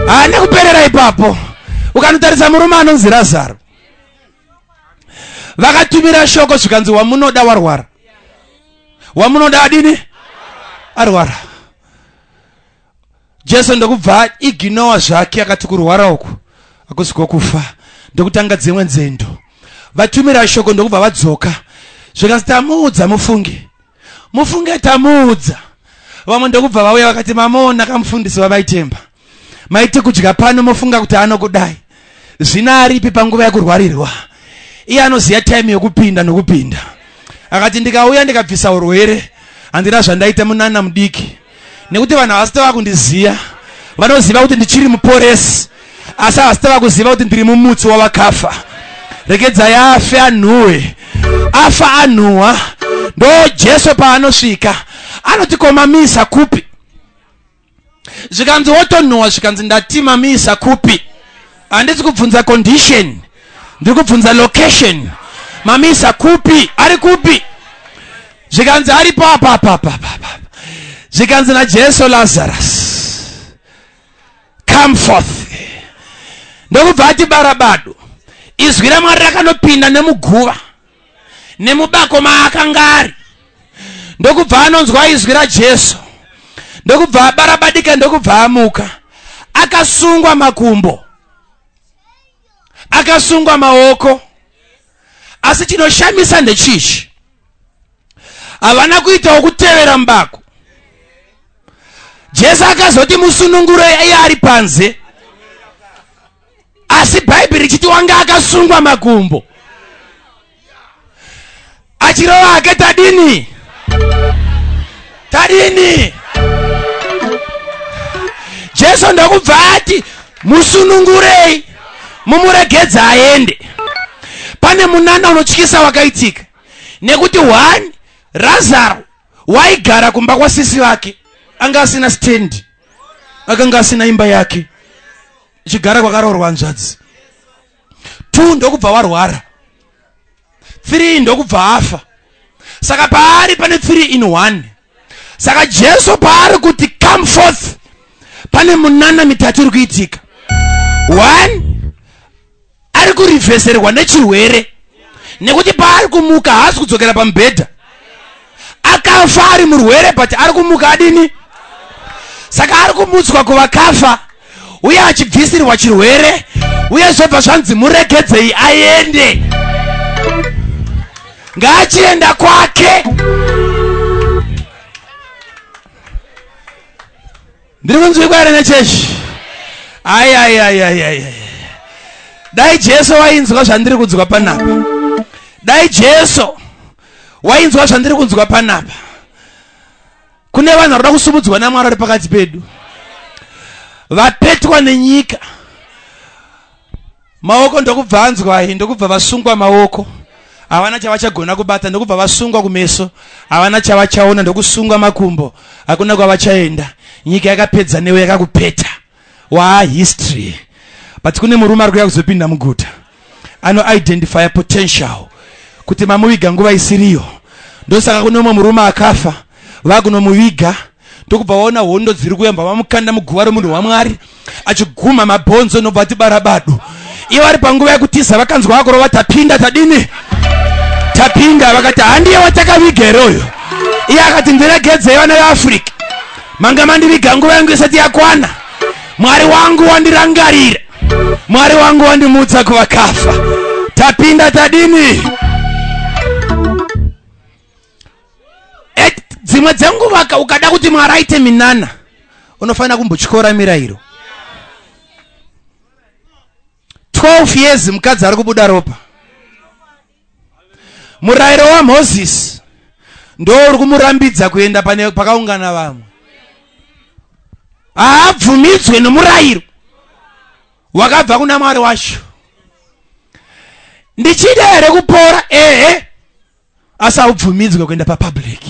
Haana kuperera ipapo. Ukanotarisa murume anonzi Razaro, vakatumira shoko zvikanzi wamunoda warwara, wamunoda adini? Arwara. Jesu ndokubva iginowa zvake, akati kurwara uku hakusi kwokufa, ndokutanga dzimwe nzendo. Vatumira shoko ndokubva vadzoka, zvikanzi tamuudza, mufunge, mufunge tamuudza. Vamwe ndokubva vauya vakati mamuona kamufundisi vavaitemba, maiti kudya pano mofunga kuti anokudai, zvino aripi panguva yekurwarirwa? Iye anoziva time yokupinda nokupinda. Akati ndikauya ndikabvisa urwere handina zvandaita, munana mudiki, nekuti vanhu havasati vakundiziva. Vanoziva kuti ndichiri muporesi, asi havasati vakuziva kuti ndiri mumutsi wavakafa. Regedzai afe anhuhwe. Afa anhuhwa, ndo Jesu paanosvika anoti komamisa kupi? Zvikanzi wotonhuhwa. Zvikanzi ndati mamisa kupi? Handisi kubvunza condition, ndiri kubvunza location. Mamisa kupi? Ari kupi? Zvikanzi aripo apa apa apa apa. Zvikanzi naJesu, Lazarus, come forth. Ndokubva ati barabado. Izwi raMwari rakanopinda nemuguva, nemubako maakanga ari, ndokubva anonzwa izwi raJesu, ndokubva abarabadika, ndokubva amuka. Akasungwa makumbo, akasungwa maoko, asi chinoshamisa ndechichi: havana kuitawo kutevera mubako. Jesu akazoti musununguro, iye ari panze, asi Bhaibheri richiti wanga akasungwa makumbo achirova ake. Tadini, tadini? Jesu ndokubva ati musunungurei, mumuregedze aende. Pane munana unotyisa wakaitika, nekuti one, Razaro waigara kumba kwasisi vake, anga asina stendi, akanga asina imba yake, ichigara kwakaroorwa hanzvadzi. Two, ndokubva warwara. Three, ndokubva afa. Saka paari pane three in one. Saka Jesu paari kuti come forth, pane munana mitatu iri kuitika. One, ari kurivheserwa nechirwere, nekuti paari kumuka haasi kudzokera pamubhedha. Akafa ari murwere, but ari kumuka adini? Saka ari kumutswa kuvakafa uye achibvisirwa chirwere, uye zvobva zvanzi muregedzei aende, ngaachienda kwake. Ndiri kunzwikwa here nechechi? Aiaiaiaiai, dai Jesu wainzwa zvandiri kunzwa panapa, dai Jesu wainzwa zvandiri kunzwa panapa. Kune vanhu vari kuda kusumudzwa naMwari vari pakati pedu, vapetwa nenyika maoko, ndokubva anzwai, ndokubva vasungwa maoko, havana chavachagona kubata, ndokubva vasungwa kumeso, havana chavachaona, ndokusungwa makumbo, hakuna kwavachaenda. Nyika yakapedza newe, yakakupeta, waa history. But kune murume ari kuya kuzopinda muguta, anoidentifya potential kuti mamuviga nguva isiriyo. Ndosaka kune umwe murume akafa, vakunomuviga, ndokubva vaona hondo dziri kuyamba, vamukanda muguva romunhu waMwari, achiguma mabhonzo, nobva ati barabadu. Ivo vari panguva yekutiza, vakanzwa vakurova, tapinda, tadini, tapinda. Vakati handiye watakaviga here uyo? Iye akati ndiregedzei, vana veAfrica, manga mandiviga nguva yangu isati yakwana. Mwari wangu wandirangarira, Mwari wangu wandimutsa kuvakafa. Tapinda, tadini? Dzimwe dzenguva ukada kuti Mwari aite minana, unofanira kumbotyora mirayiro. 12 years mukadzi ari kubuda ropa. Murayiro waMozisi ndo uri kumurambidza kuenda pane pakaungana vamwe. Haabvumidzwe nomurayiro wakabva kuna Mwari wacho. Ndichida here kupora? Ehe. Asi haubvumidzwe kuenda papublic.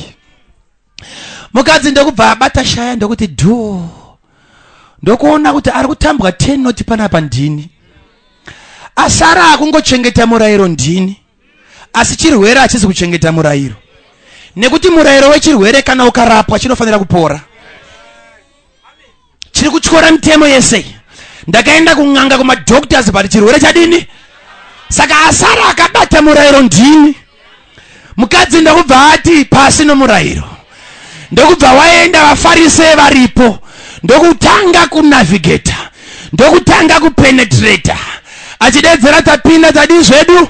Mukadzi ndokubva abata shaya ndokuti dhuu, ndokuona kuti ari kutambwa 10 noti panapa ndini asara akungochengeta murayiro ndini, asi chirwere hachisi kuchengeta murayiro, nekuti murayiro wechirwere kana ukarapwa chinofanira kupora. Chiri kutyora mitemo yese. Ndakaenda kun'anga, kumadoctors, but chirwere chadini? Saka asara akabata murayiro ndini. Mukadzi ndokubva ati pasi nomurayiro, ndokubva waenda. Vafarise varipo, ndokutanga kunavigata, ndokutanga kupenetrata, achidedzera, "Tapinda, tadii zvedu,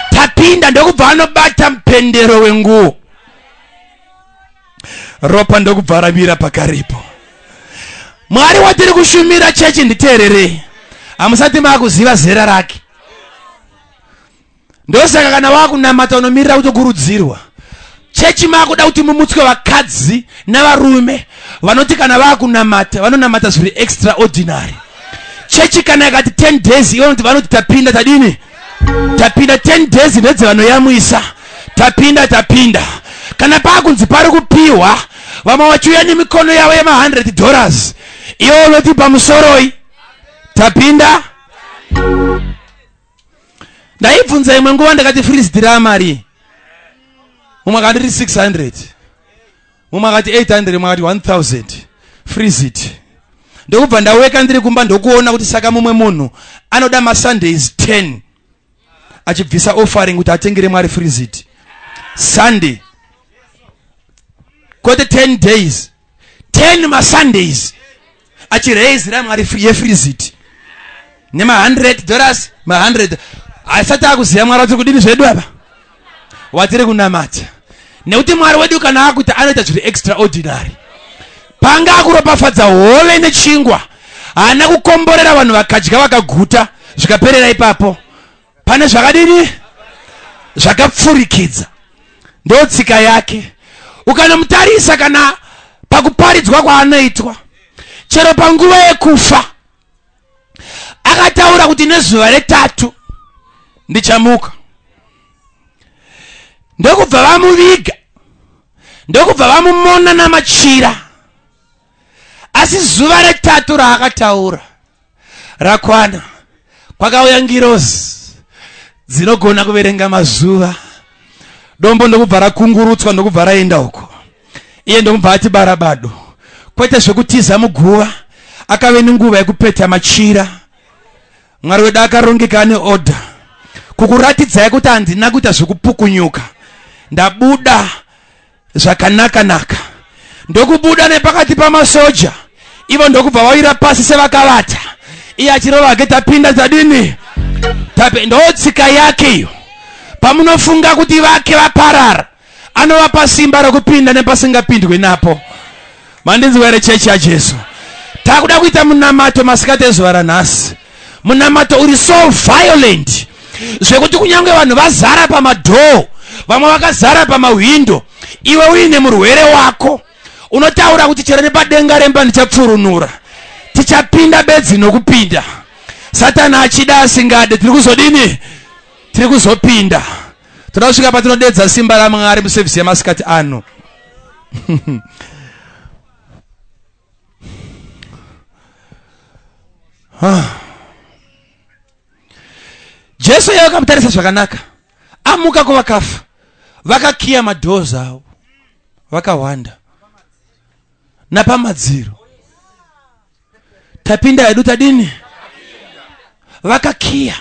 tapinda." Ndokubva anobata mupendero wenguo, ropa ndokubva ravira pakaripo. Mwari watiri kushumira, chechi, nditeererei, hamusati maakuziva zera rake. Ndosaka kana wakunamata unomirira kutokurudzirwa. Chechi, maakuda kuti mumutswe vakadzi navarume vanoti kana vaakunamata vanonamata zviri extraordinary. Chechi kana yakati 10 days, ivo vanoti tapinda, tadini, tapinda. 10 days ndedzevanoyamwisa. Tapinda, tapinda. Kana paakunzi pari kupiwa, vamwe vachiuya nemikono yavo yema$100, ivo unoti pamusoroi, tapinda. Ndaibvunza imwe nguva, ndakati, "Freezit ramari?" Mumwe akanditi 600, mumwe akati 800, mumwe akati 1000. Freezit. Ndokubva ndaweka ndiri kumba, ndokuona kuti saka mumwe munhu anoda maSundays 10 achibvisa offering kuti atengere Mwari freezit. Sunday, kwete 10 days, 10 maSundays achireizira Mwari yefreezit nema$100, ma100. Asati akuziva Mwari watiri kudini zvedu apa, watiri kunamata, nekuti Mwari wedu kana akuti anoita zviri extraordinary. Panga akuropafadza hove nechingwa, haana kukomborera vanhu vakadya vakaguta zvikaperera ipapo. Pane zvakadini zvakapfurikidza. Ndo tsika yake. Ukanomutarisa kana pakuparidzwa kwaanoitwa, chero panguva yekufa akataura kuti nezuva retatu ndichamuka. Ndokubva vamuviga, ndokubva vamumona namachira, asi zuva retatu raakataura rakwana, kwakauya ngirozi dzinogona kuverenga mazuva. Dombo ndokubva rakungurutswa, ndokubva raenda uko. Iye ndokubva ati barabado, kwete zvekutiza muguva. Akave nenguva yekupeta machira. Mwari wedu akarongeka, ane order, kukuratidzai kuti handina kuita zvekupukunyuka, ndabuda zvakanaka-naka. Ndokubuda nepakati pamasoja, ivo ndokubva vawira pasi sevakavata, iye achirova ake, "Tapinda, tadini, tape." Ndo tsika yake iyo. Pamunofunga kuti vake vaparara, anovapa simba rokupinda nepasingapindwe napo. Mandinzwa here, chechi yaJesu? Takuda kuita munamato masikati ezuva ranhasi, munamato uri so violent zvekuti kunyange vanhu vazara pamadhoo, vamwe vakazara pamahwindo, iwe uine murwere wako unotaura kuti chero nepadenga remba ndichapfurunura, tichapinda bedzi nokupinda. Satani achida asingade, tiri kuzodini? Tiri kuzopinda. Toda kusvika patinodedza simba raMwari musevhisi yemasikati ano. Ah. Jesu iye vakamutarisa zvakanaka amuka kuvakafa, vakakiya madoors avo, vakawanda napamadziro. Tapinda hedu, tadini, vakakiya.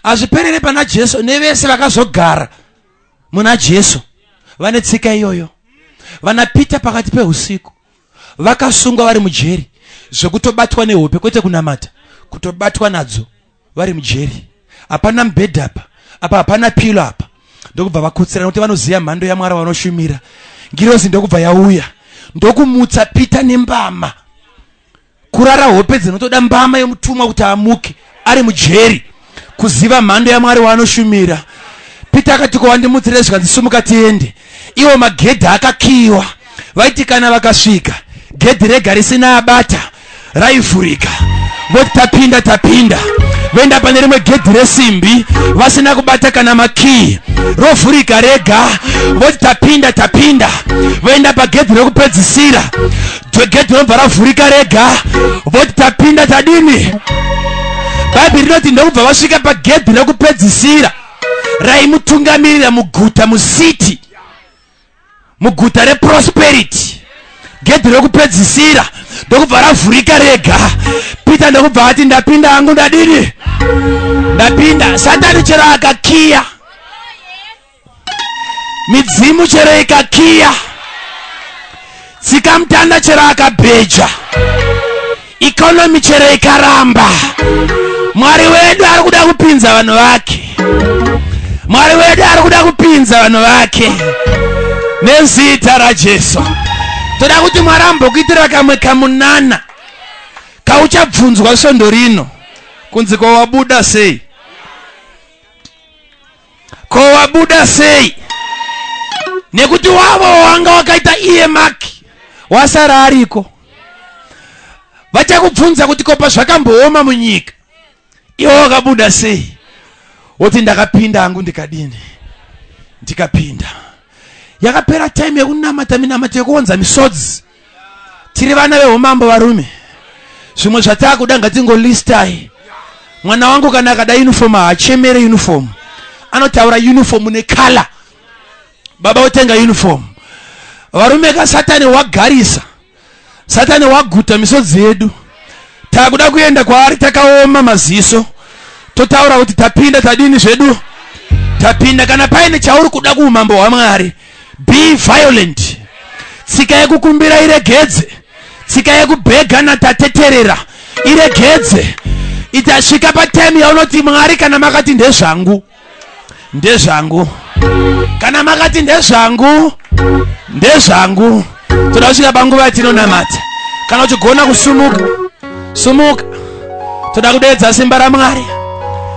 Hazviperere pana Jesu, nevese vakazogara muna Jesu vane tsika iyoyo. Vana Peter pakati peusiku vakasungwa vari mujeri, zvekutobatwa nehope, kwete kunamata, kutobatwa nadzo vari mujeri. Hapana mubhedha apa, apa hapana pillow apa. Ndokubva vakotsera, nokuti vanoziva mhando yaMwari vanoshumira. Ngirozi ndokubva yauya, ndokumutsa Peter nembama. Kurara hope dzinotoda mbama yemutumwa kuti amuke ari mujeri, kuziva mhando yaMwari waanoshumira. Peter akati, "Ko wandimutsire?" Zvikanzi, "Sumuka tiende." Iwo magedhi akakiyiwa. Vaiti kana vakasvika, gedhi rega risina abata raivhurika, voti, "Tapinda, tapinda." Voenda pane rimwe gedhi resimbi vasina kubata kana makii, rovhurika rega, voti tapinda tapinda. Voenda pagedhi rekupedzisira, gedhi robva ravhurika rega, voti tapinda tadini. Bhaibheri rinoti ndokubva vasvika pagedhi rekupedzisira raimutungamirira muguta, mucity, muguta reprosperity. Gedhi rekupedzisira ndokubva ravhurika rega. Peter ndokubva ati, "Ndapinda hangu, ndadini? Ndapinda." Satani chero akakiya, midzimu chero ikakiya, tsikamutanda chero akabheja, economy chero ikaramba, Mwari wedu ari kuda kupinza vanhu vake. Mwari wedu ari kuda kupinza vanhu vake nezita raJesu. Toda kuti Mwari ambokuitira kamwe kamunana kauchabvunzwa svondo rino kunzi, "Ko wabuda sei? Ko wabuda sei?" Nekuti wavo wanga wakaita iye maki wasara ariko. Vachakubvunza kuti, "Kopa zvakambooma munyika, iwe wakabuda sei?" Woti, "Ndakapinda hangu, ndikadini? Ndikapinda." Yakapera time yekunamata minamato yekuonza misodzi. Tiri vana veumambo, varume. Zvimwe zvataakuda ngatingolistai. Mwana wangu kana akada uniform, haachemere uniform, anotaura uniform necolour, baba otenga uniform. Varume kasatani wagarisa, Satani waguta misodzi yedu. Takuda kuenda kwaari takaoma maziso, totaura kuti tapinda, tadini zvedu? Tapinda. Kana paine chauri kuda kuumambo hwaMwari, be violent. Tsika yekukumbira iregedze, tsika yekubhega natateterera iregedze. Itasvika patime yaunoti, "Mwari, kana makati ndezvangu, ndezvangu. Kana makati ndezvangu, ndezvangu." Toda kusvika panguva yatinonamata. Kana uchigona kusumuka, sumuka. Toda kudeedza simba raMwari.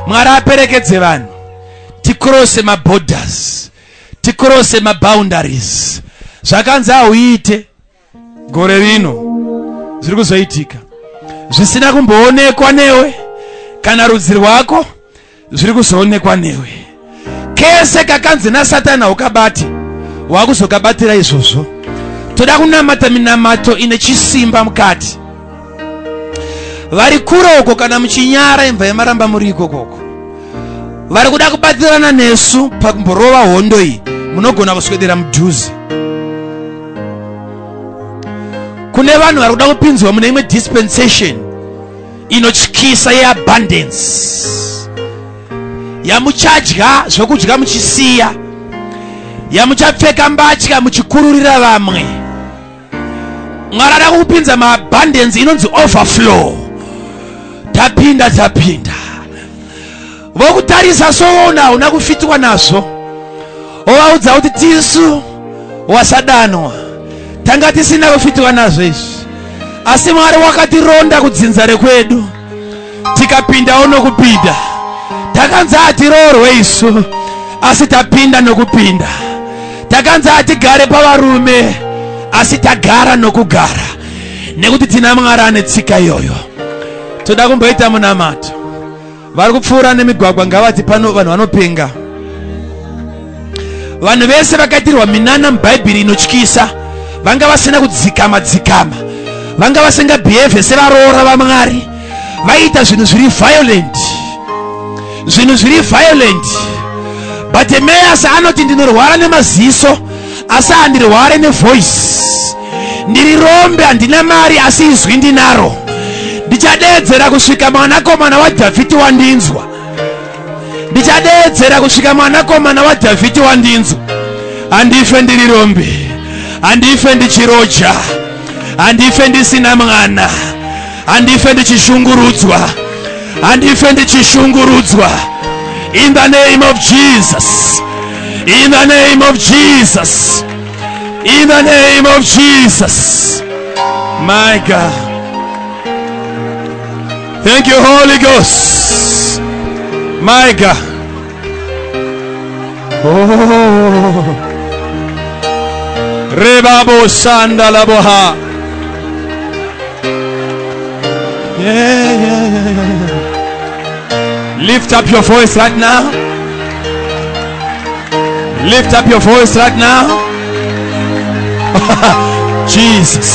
Mwari aperekedze vanhu, ticrosse maborders, ticrosse maboundaries. Zvakanzi hauite gore rino zviri kuzoitika. Zvisina kumboonekwa newe kana rudzi rwako zviri kuzoonekwa newe. Kese kakanzi naSatani haukabati, wakuzokabatira izvozvo. Toda kunamata minamato ine chisimba mukati. Vari kure uko, kana muchinyara, imba yemaramba muri ikokoko. Vari kuda kubatirana nesu pakumborova hondo iyi, munogona kuswedera mudhuze. Kune vanhu vari kuda kupinzwa mune imwe dispensation inotyisa yeabundance, yamuchadya zvokudya muchisiya, yamuchapfeka mbatya muchikururira vamwe. Mwari ada kukupinza maabundance inonzi overflow. Tapinda, tapinda. Vokutarisa soona hauna kufitwa nazvo, ovaudza kuti tisu wasadanwa, tanga tisina kufitwa nazvo izvi, asi Mwari wakatironda kudzinza rekwedu, tikapindawo nokupinda. Takanzi hatiroorwe isu, asi tapinda nokupinda. Takanzi hatigare pavarume, asi tagara nokugara, nekuti tina Mwari ane tsika iyoyo. Toda kumboita munamato. Vari kupfuura nemigwagwa ngavati, "Pano vanhu vanopenga." Vanhu vese vakaitirwa minana muBhaibheri inotyisa vanga vasina kudzikama dzikama, vanga vasingabehave sevaroora vaMwari. Vaiita zvinhu zviri violent, zvinhu zviri violent. Bartimaeus anoti, "Ndinorwara nemaziso, asi handirware nevoice. Ndiri rombe, handina mari, asi izwi ndinaro. Ndichadeedzera kusvika Mwanakomana waDhavhidi wandinzwa. Ndichadeedzera kusvika Mwanakomana waDhavhidi wandinzwa. Handife ndiri rombe, handife ndichiroja, handife ndisina mwana, handife ndichishungurudzwa, handife ndichishungurudzwa." In the name of Jesus, in the name of Jesus, in the name of Jesus. My God, thank you, Holy Ghost. My God. Oh. Rebabo sanda laboha. Yeah. Lift up your voice right now. Lift up your voice right now. Jesus.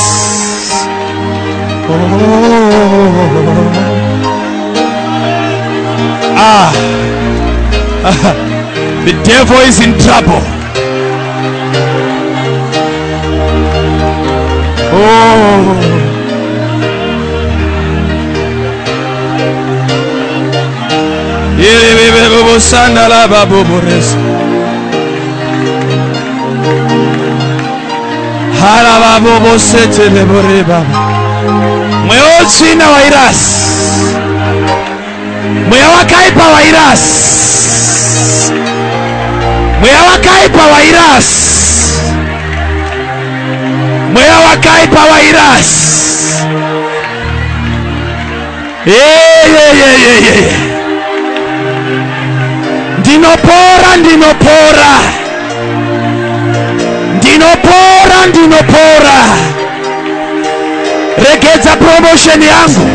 Oh. Ah. The devil is in trouble. Oh. Mweya wotsvina wairasi, mweya wakaipa wairasi, mweya wakaipa wairasi, mweya wakaipa wairasi. Yeyeyeyeye, ndinopora, ndinopora, ndinopora, ndinopora. Regedza promotion yangu,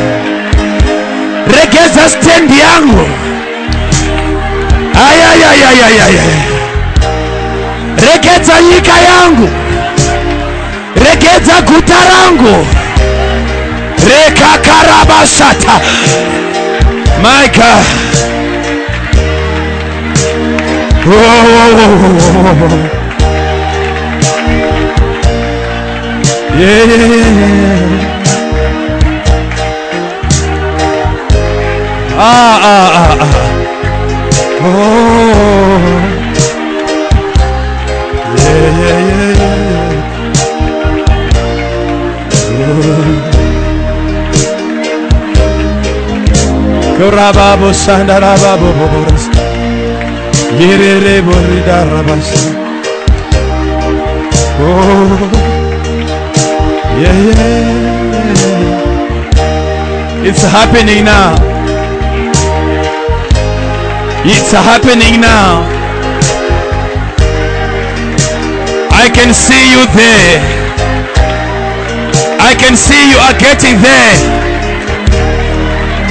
regedza stand yangu. Ayayayayayaya, regedza nyika yangu, regedza guta rangu. Rekakarabasata. My God. Oh, oh, oh, oh, oh. Yeah, yeah, yeah, yeah. Ah, ah, ah, ah. Oh. Yeah, yeah, yeah, yeah, yeah. Oh. Korababo sandarababo boboras. Yerere boridarabasa. Oh. Yeah, yeah, yeah. It's happening now. It's happening now. I can see you there. I can see you are getting there.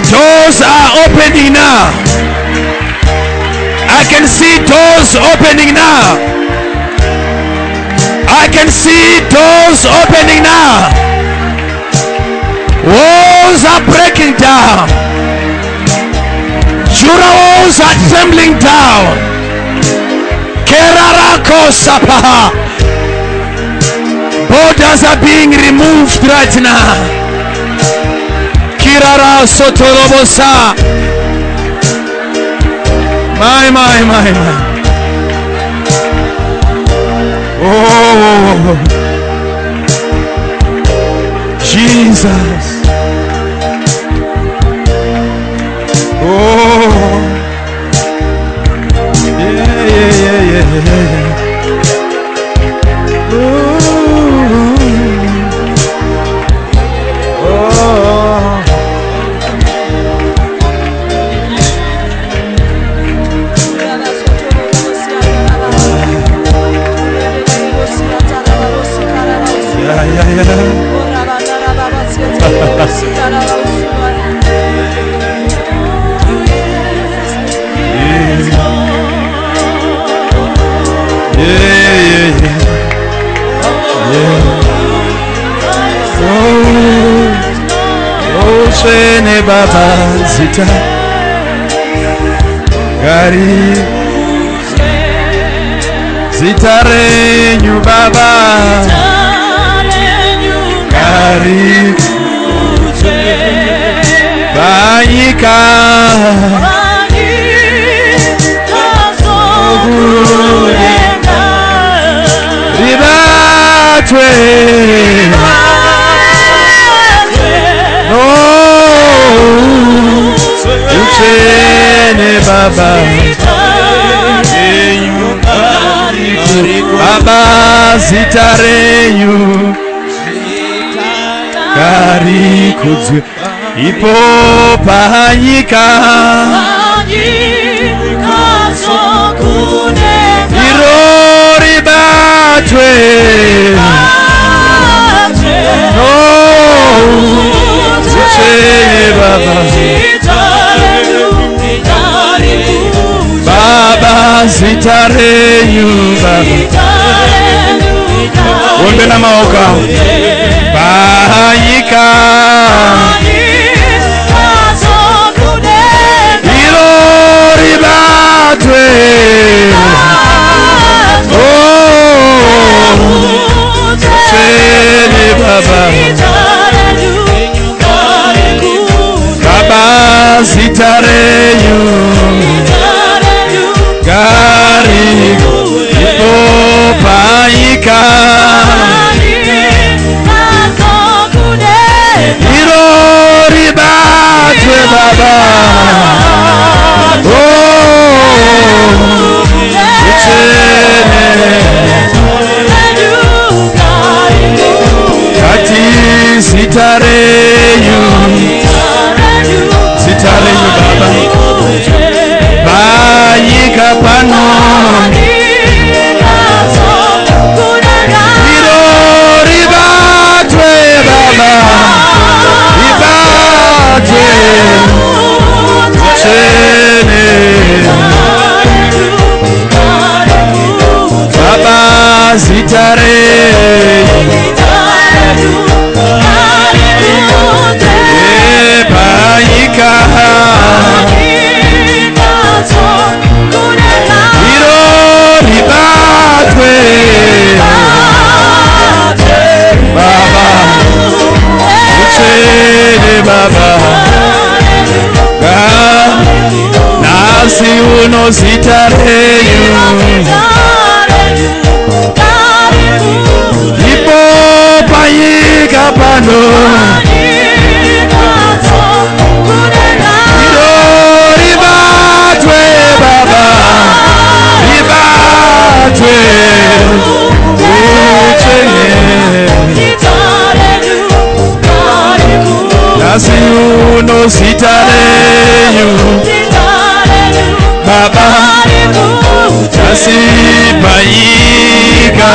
Doors are opening now. I can see doors opening now. I can see doors opening now. Walls are breaking down. Jura walls are trembling down. Kerarako sapaha. Borders are being removed right now. Kirara sotorobosa. My, my, my, my. Oh, Jesus. Oh, yeah, yeah, yeah, yeah, yeah. Oh, oh. Yeah, yeah, yeah. Yeah, yeah, yeah. Yeah. Oh, oh, Shene Baba Zita. Gari. Zita renyu Baba. Gari. Panyika. Ribatwe. No, Uchene Baba. Baba zita renyu ngarikudzwe ipo panyika. Iro ribatwe. No, Uchene Baba. zita renyu Baba. Ombera maoko avo panyika. Iro ribatwe. Oh, tsvene Baba. Baba, zita renyu gari ipo panyika. Iro ribatwe Baba. Oh, utsvene. Kati zita renyu, zita renyu Baba, panyika pano. Iro ribatwe Baba, ribatwe utsvene. Baba, zita renyu panyika. Iro ribatwe Baba, utsvene Baba. Nhasi uno zita renyu ipo panyika pano. Iro ribatwe Baba, ribatwe utsvene. Nhasi uno zita renyu Baba, nhasi panyika.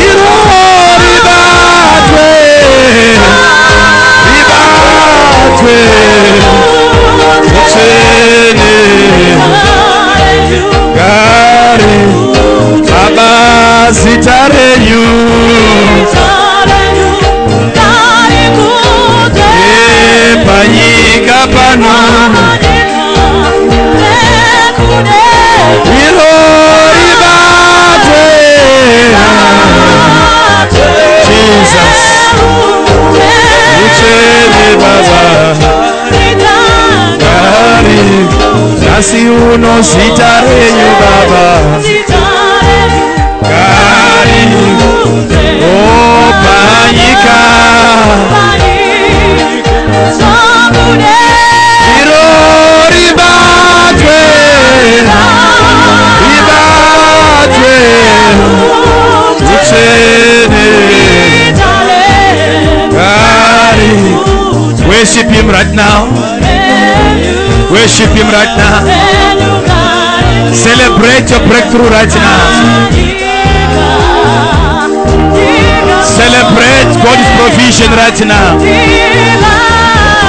Iro ribatwe, ribatwe utsvene. Gari Baba, zita renyu panyika pano. Iro ribatwe Jesus, utsvene Baba. Gari nhasi uno zita renyu Baba, gari o panyika. Iro ribatwe, ribatwe utsvene. Gari. Worship him right now. Worship him right now. Celebrate your breakthrough right now. Celebrate God's provision right now.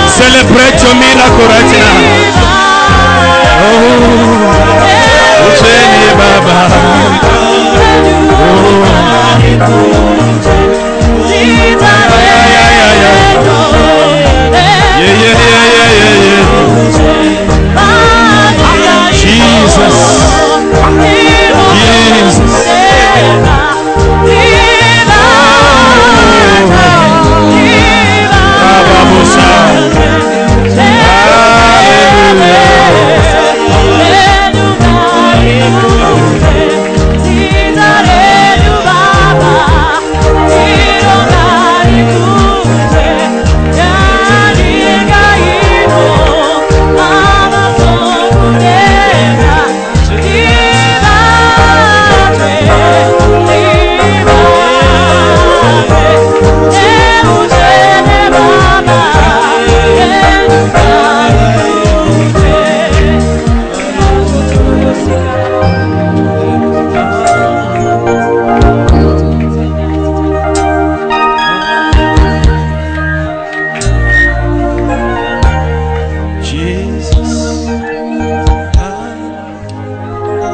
Celebrate your miracle right now. Oh, utsvene Baba. Oh, yeah, yeah, yeah, yeah. Yeah, yeah, yeah, yeah, yeah, yeah. Jesus. Jesus. Baba Musa. Hallelujah.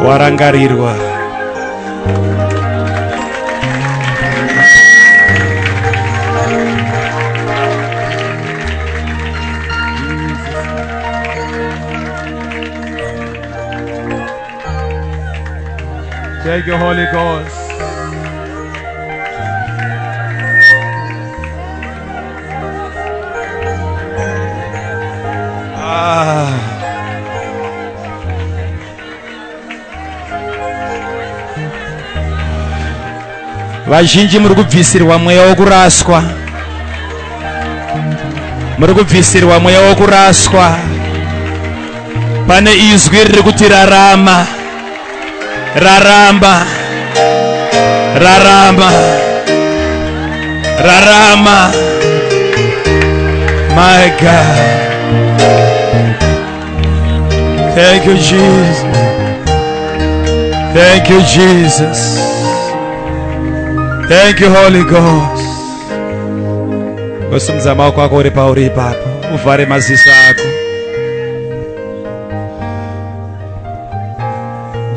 Warangarirwa. Thank you, Holy Ghost. Ah. Vazhinji muri kubvisirwa mweya wokuraswa, muri kubvisirwa mweya wokuraswa. Pane izwi riri kuti rarama, raramba, rarama, rarama. My God, thank you, Jesus. Thank you, Jesus. Thank you, Holy Ghost. Ngosimudza maoko ako uri pauri ipapo, uvhare maziso ako.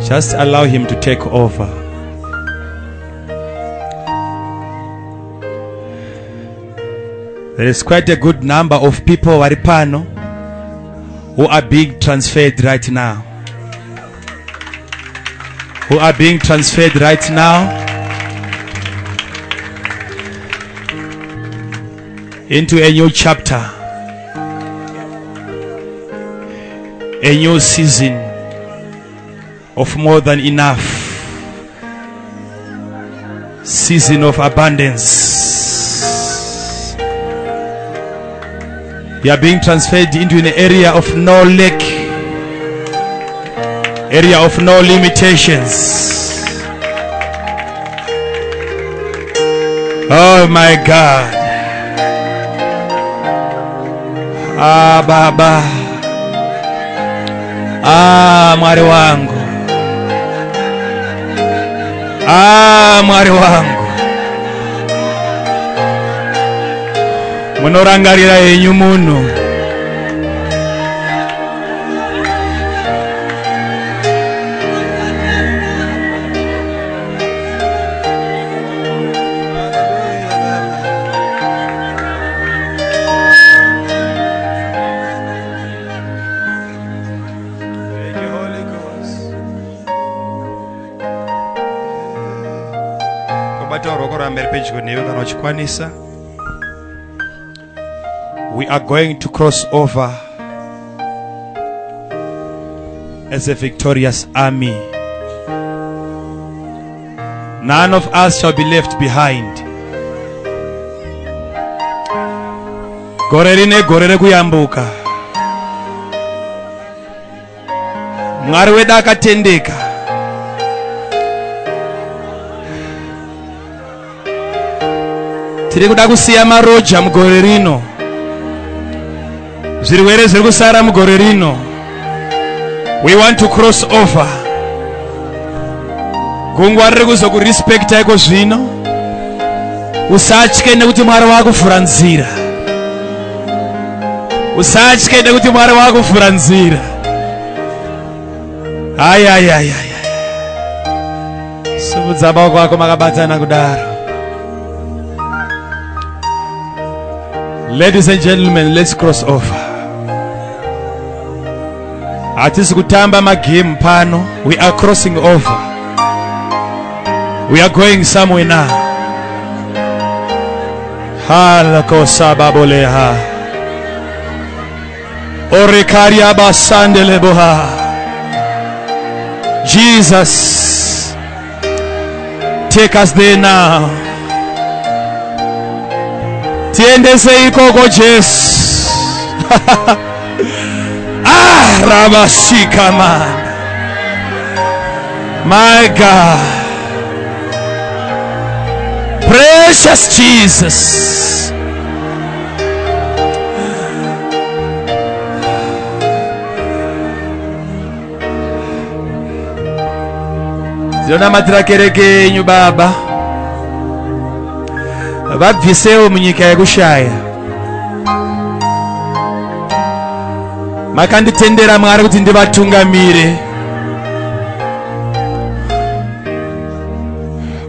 Just allow him to take over. There is quite a good number of people vari pano who are being transferred right now. Who are being transferred right now into a new chapter, a new season of more than enough, season of abundance. You are being transferred into an area of no lack, area of no limitations. Oh my God. Ah, Baba. Ah, Mwari wangu. Ah, Mwari wangu. Munorangarira henyu munhu. Thank you, Holy Ghost. Kubata ruoko rwamberi pedyo newe kana uchikwanisa. We are going to cross over as a victorious army. None of us shall be left behind. Gore rine gore rekuyambuka. Mwari wedu akatendeka. Tiri kuda kusiya maroja mugore rino. Zvirwere zviri kusara mugore rino. We want to cross over. Gungwa riri kuzokurespecta iko zvino. Usatye nekuti Mwari wakuvhura nzira. Usatye nekuti Mwari wakuvhura nzira. Ayayayaya. Simudza maoko ako makabatana kudaro. Ladies and gentlemen, let's cross over. Hatisi kutamba magame pano. We are crossing over. We are going somewhere now. Halakosababoleha. Orekariabasandeleboha. Jesus, take us there now. Tiendese ikoko, Jesu. Ah, rabashika man. My God. Precious Jesus. Ndinonamatira kereke yenyu, Baba. Vabvisewo munyika yekushaya. Makanditendera, Mwari, kuti ndivatungamire.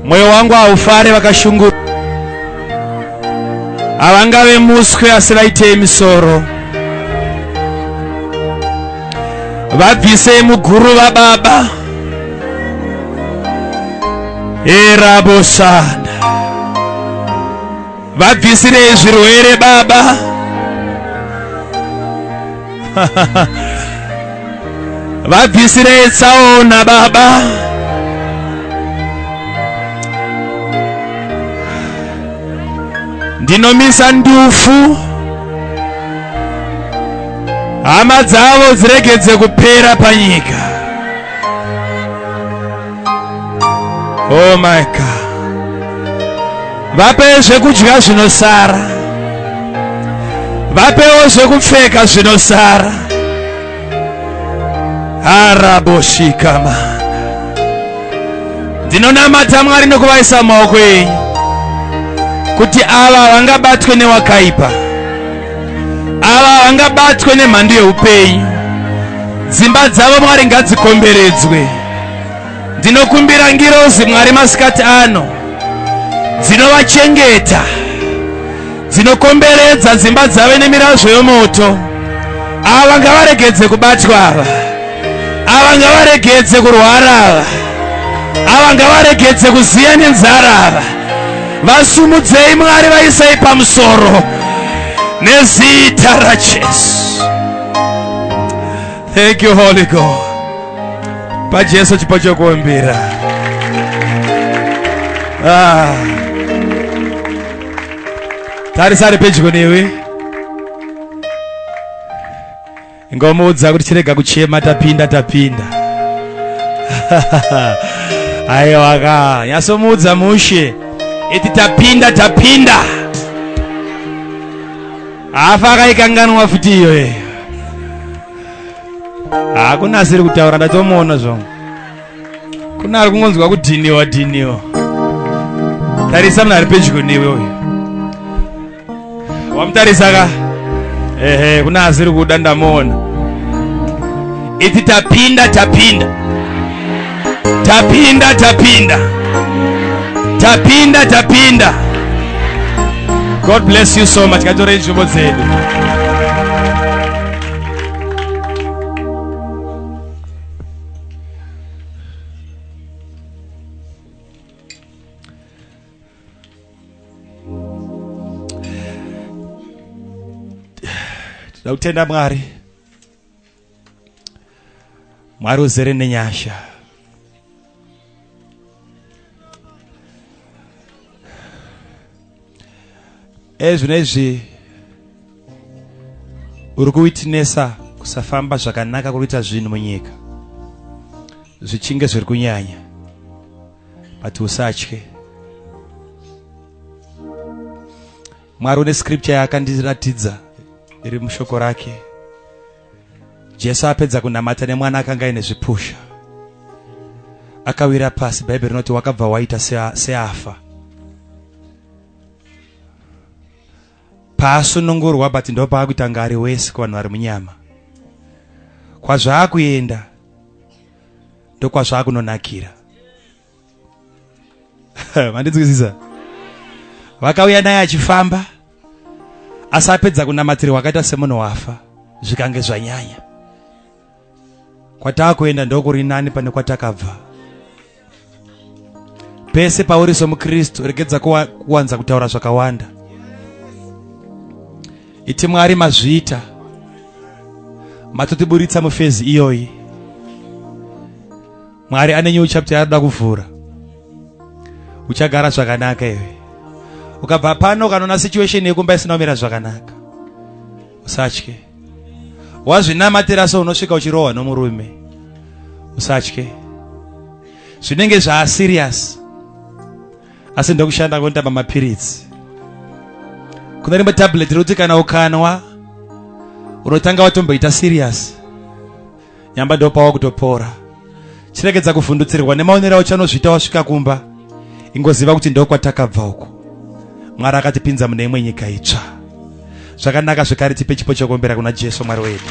Mwoyo wangu haufare vakashungu. Havangave muswe asi vaitei misoro. Vabvisei muguruva baba. Erabosana. Vabvisirei zvirwere baba. Vabvisirei tsaona baba. Ndinomisa ndufu. Hama dzavo dziregedze kupera panyika. Oh my God. Vape zvekudya zvinosara. Vapewo zvekupfeka zvinosara. Araboshikama. Ndinonamata Mwari nokuvaisa mumaoko enyu kuti ava vangabatwe newakaipa, ava vangabatwe nemhandu yeupenyu. Dzimba dzavo Mwari ngadzikomberedzwe. Ndinokumbira ngirozi Mwari masikati ano dzinovachengeta, dzinokomberedza dzimba dzave nemirazvo yomoto. Ava ngavaregedze kubatwa ava, ava ngavaregedze kurwara ava, ava ngavaregedze kuziya nenzara ava. Vasumudzei Mwari, vaisei pamusoro nezita raJesu. Thank you Holy God. PaJesu chipo chokuombera. Ah. Tarisa ari pedyo newe. Ngomuudza kuti chirega kuchema tapinda tapinda. Aiwa ka, nyasomuudza mushe. Iti tapinda tapinda. Hafa akaikanganwa futi iyoyo. Hakuna asiri kutaura ndatomuona zvangu. Kuna ari kungonzwa kudhiniwa dhiniwa. Tarisa munhu ari pedyo newe uyu. Wamutarisa ka? Ehe, kuna asiri kuda ndamuona. Iti tapinda tapinda. Tapinda tapinda. Tapinda tapinda. God bless you so much. Katorei nzvimbo dzedu. Tinoda kutenda Mwari. Mwari uzere nenyasha. Ezvino izvi uri kuwitinesa kusafamba zvakanaka kuri kuita zvinhu munyika zvichinge zviri kunyanya, but usatye. Mwari une scripture yaakandiratidza iri mushoko rake. Jesu apedza kunamata nemwana akanga aine zvipusha, akawira pasi. Bhaibheri rinoti wakabva waita seafa. Paasunungurwa, but ndopaakuita ngari wese kuvanhu vari munyama. Kwazvaakuenda ndokwazvaakunonakira. Mandinzwisisa? Vakauya naye achifamba, asi apedza kunamatirwa akaita semunhu wafa, zvikange zvanyanya. Kwataakuenda ndokuri nani pane kwatakabva. Pese pauri somuKristu, regedza kuwanza kutaura zvakawanda. Iti Mwari mazviita, matotiburitsa mufezi iyoyi. Mwari ane new chapter yaanoda kuvhura. Uchagara zvakanaka iwe. Ukabva pano ukanoona situation yekumba isina kumira zvakanaka, usatye. Wazvinamatira so unosvika uchirohwa nomurume, usatye. Zvinenge zvaaserious, asi ndokushanda kundamba mapiritsi. Kuna rimwe tablet rekuti kana ukanwa unotanga watomboita serious, nyamba ndopawa kutopora. Chiregedza kuvhundutsirwa nemaonero auchanozviita wasvika kumba. Ingoziva kuti ndokwatakabva uku. Mwari akatipinza mune imwe nyika itsva. Zvakanaka zvekare, tipe chipo chokuombera kuna Jesu Mwari wedu.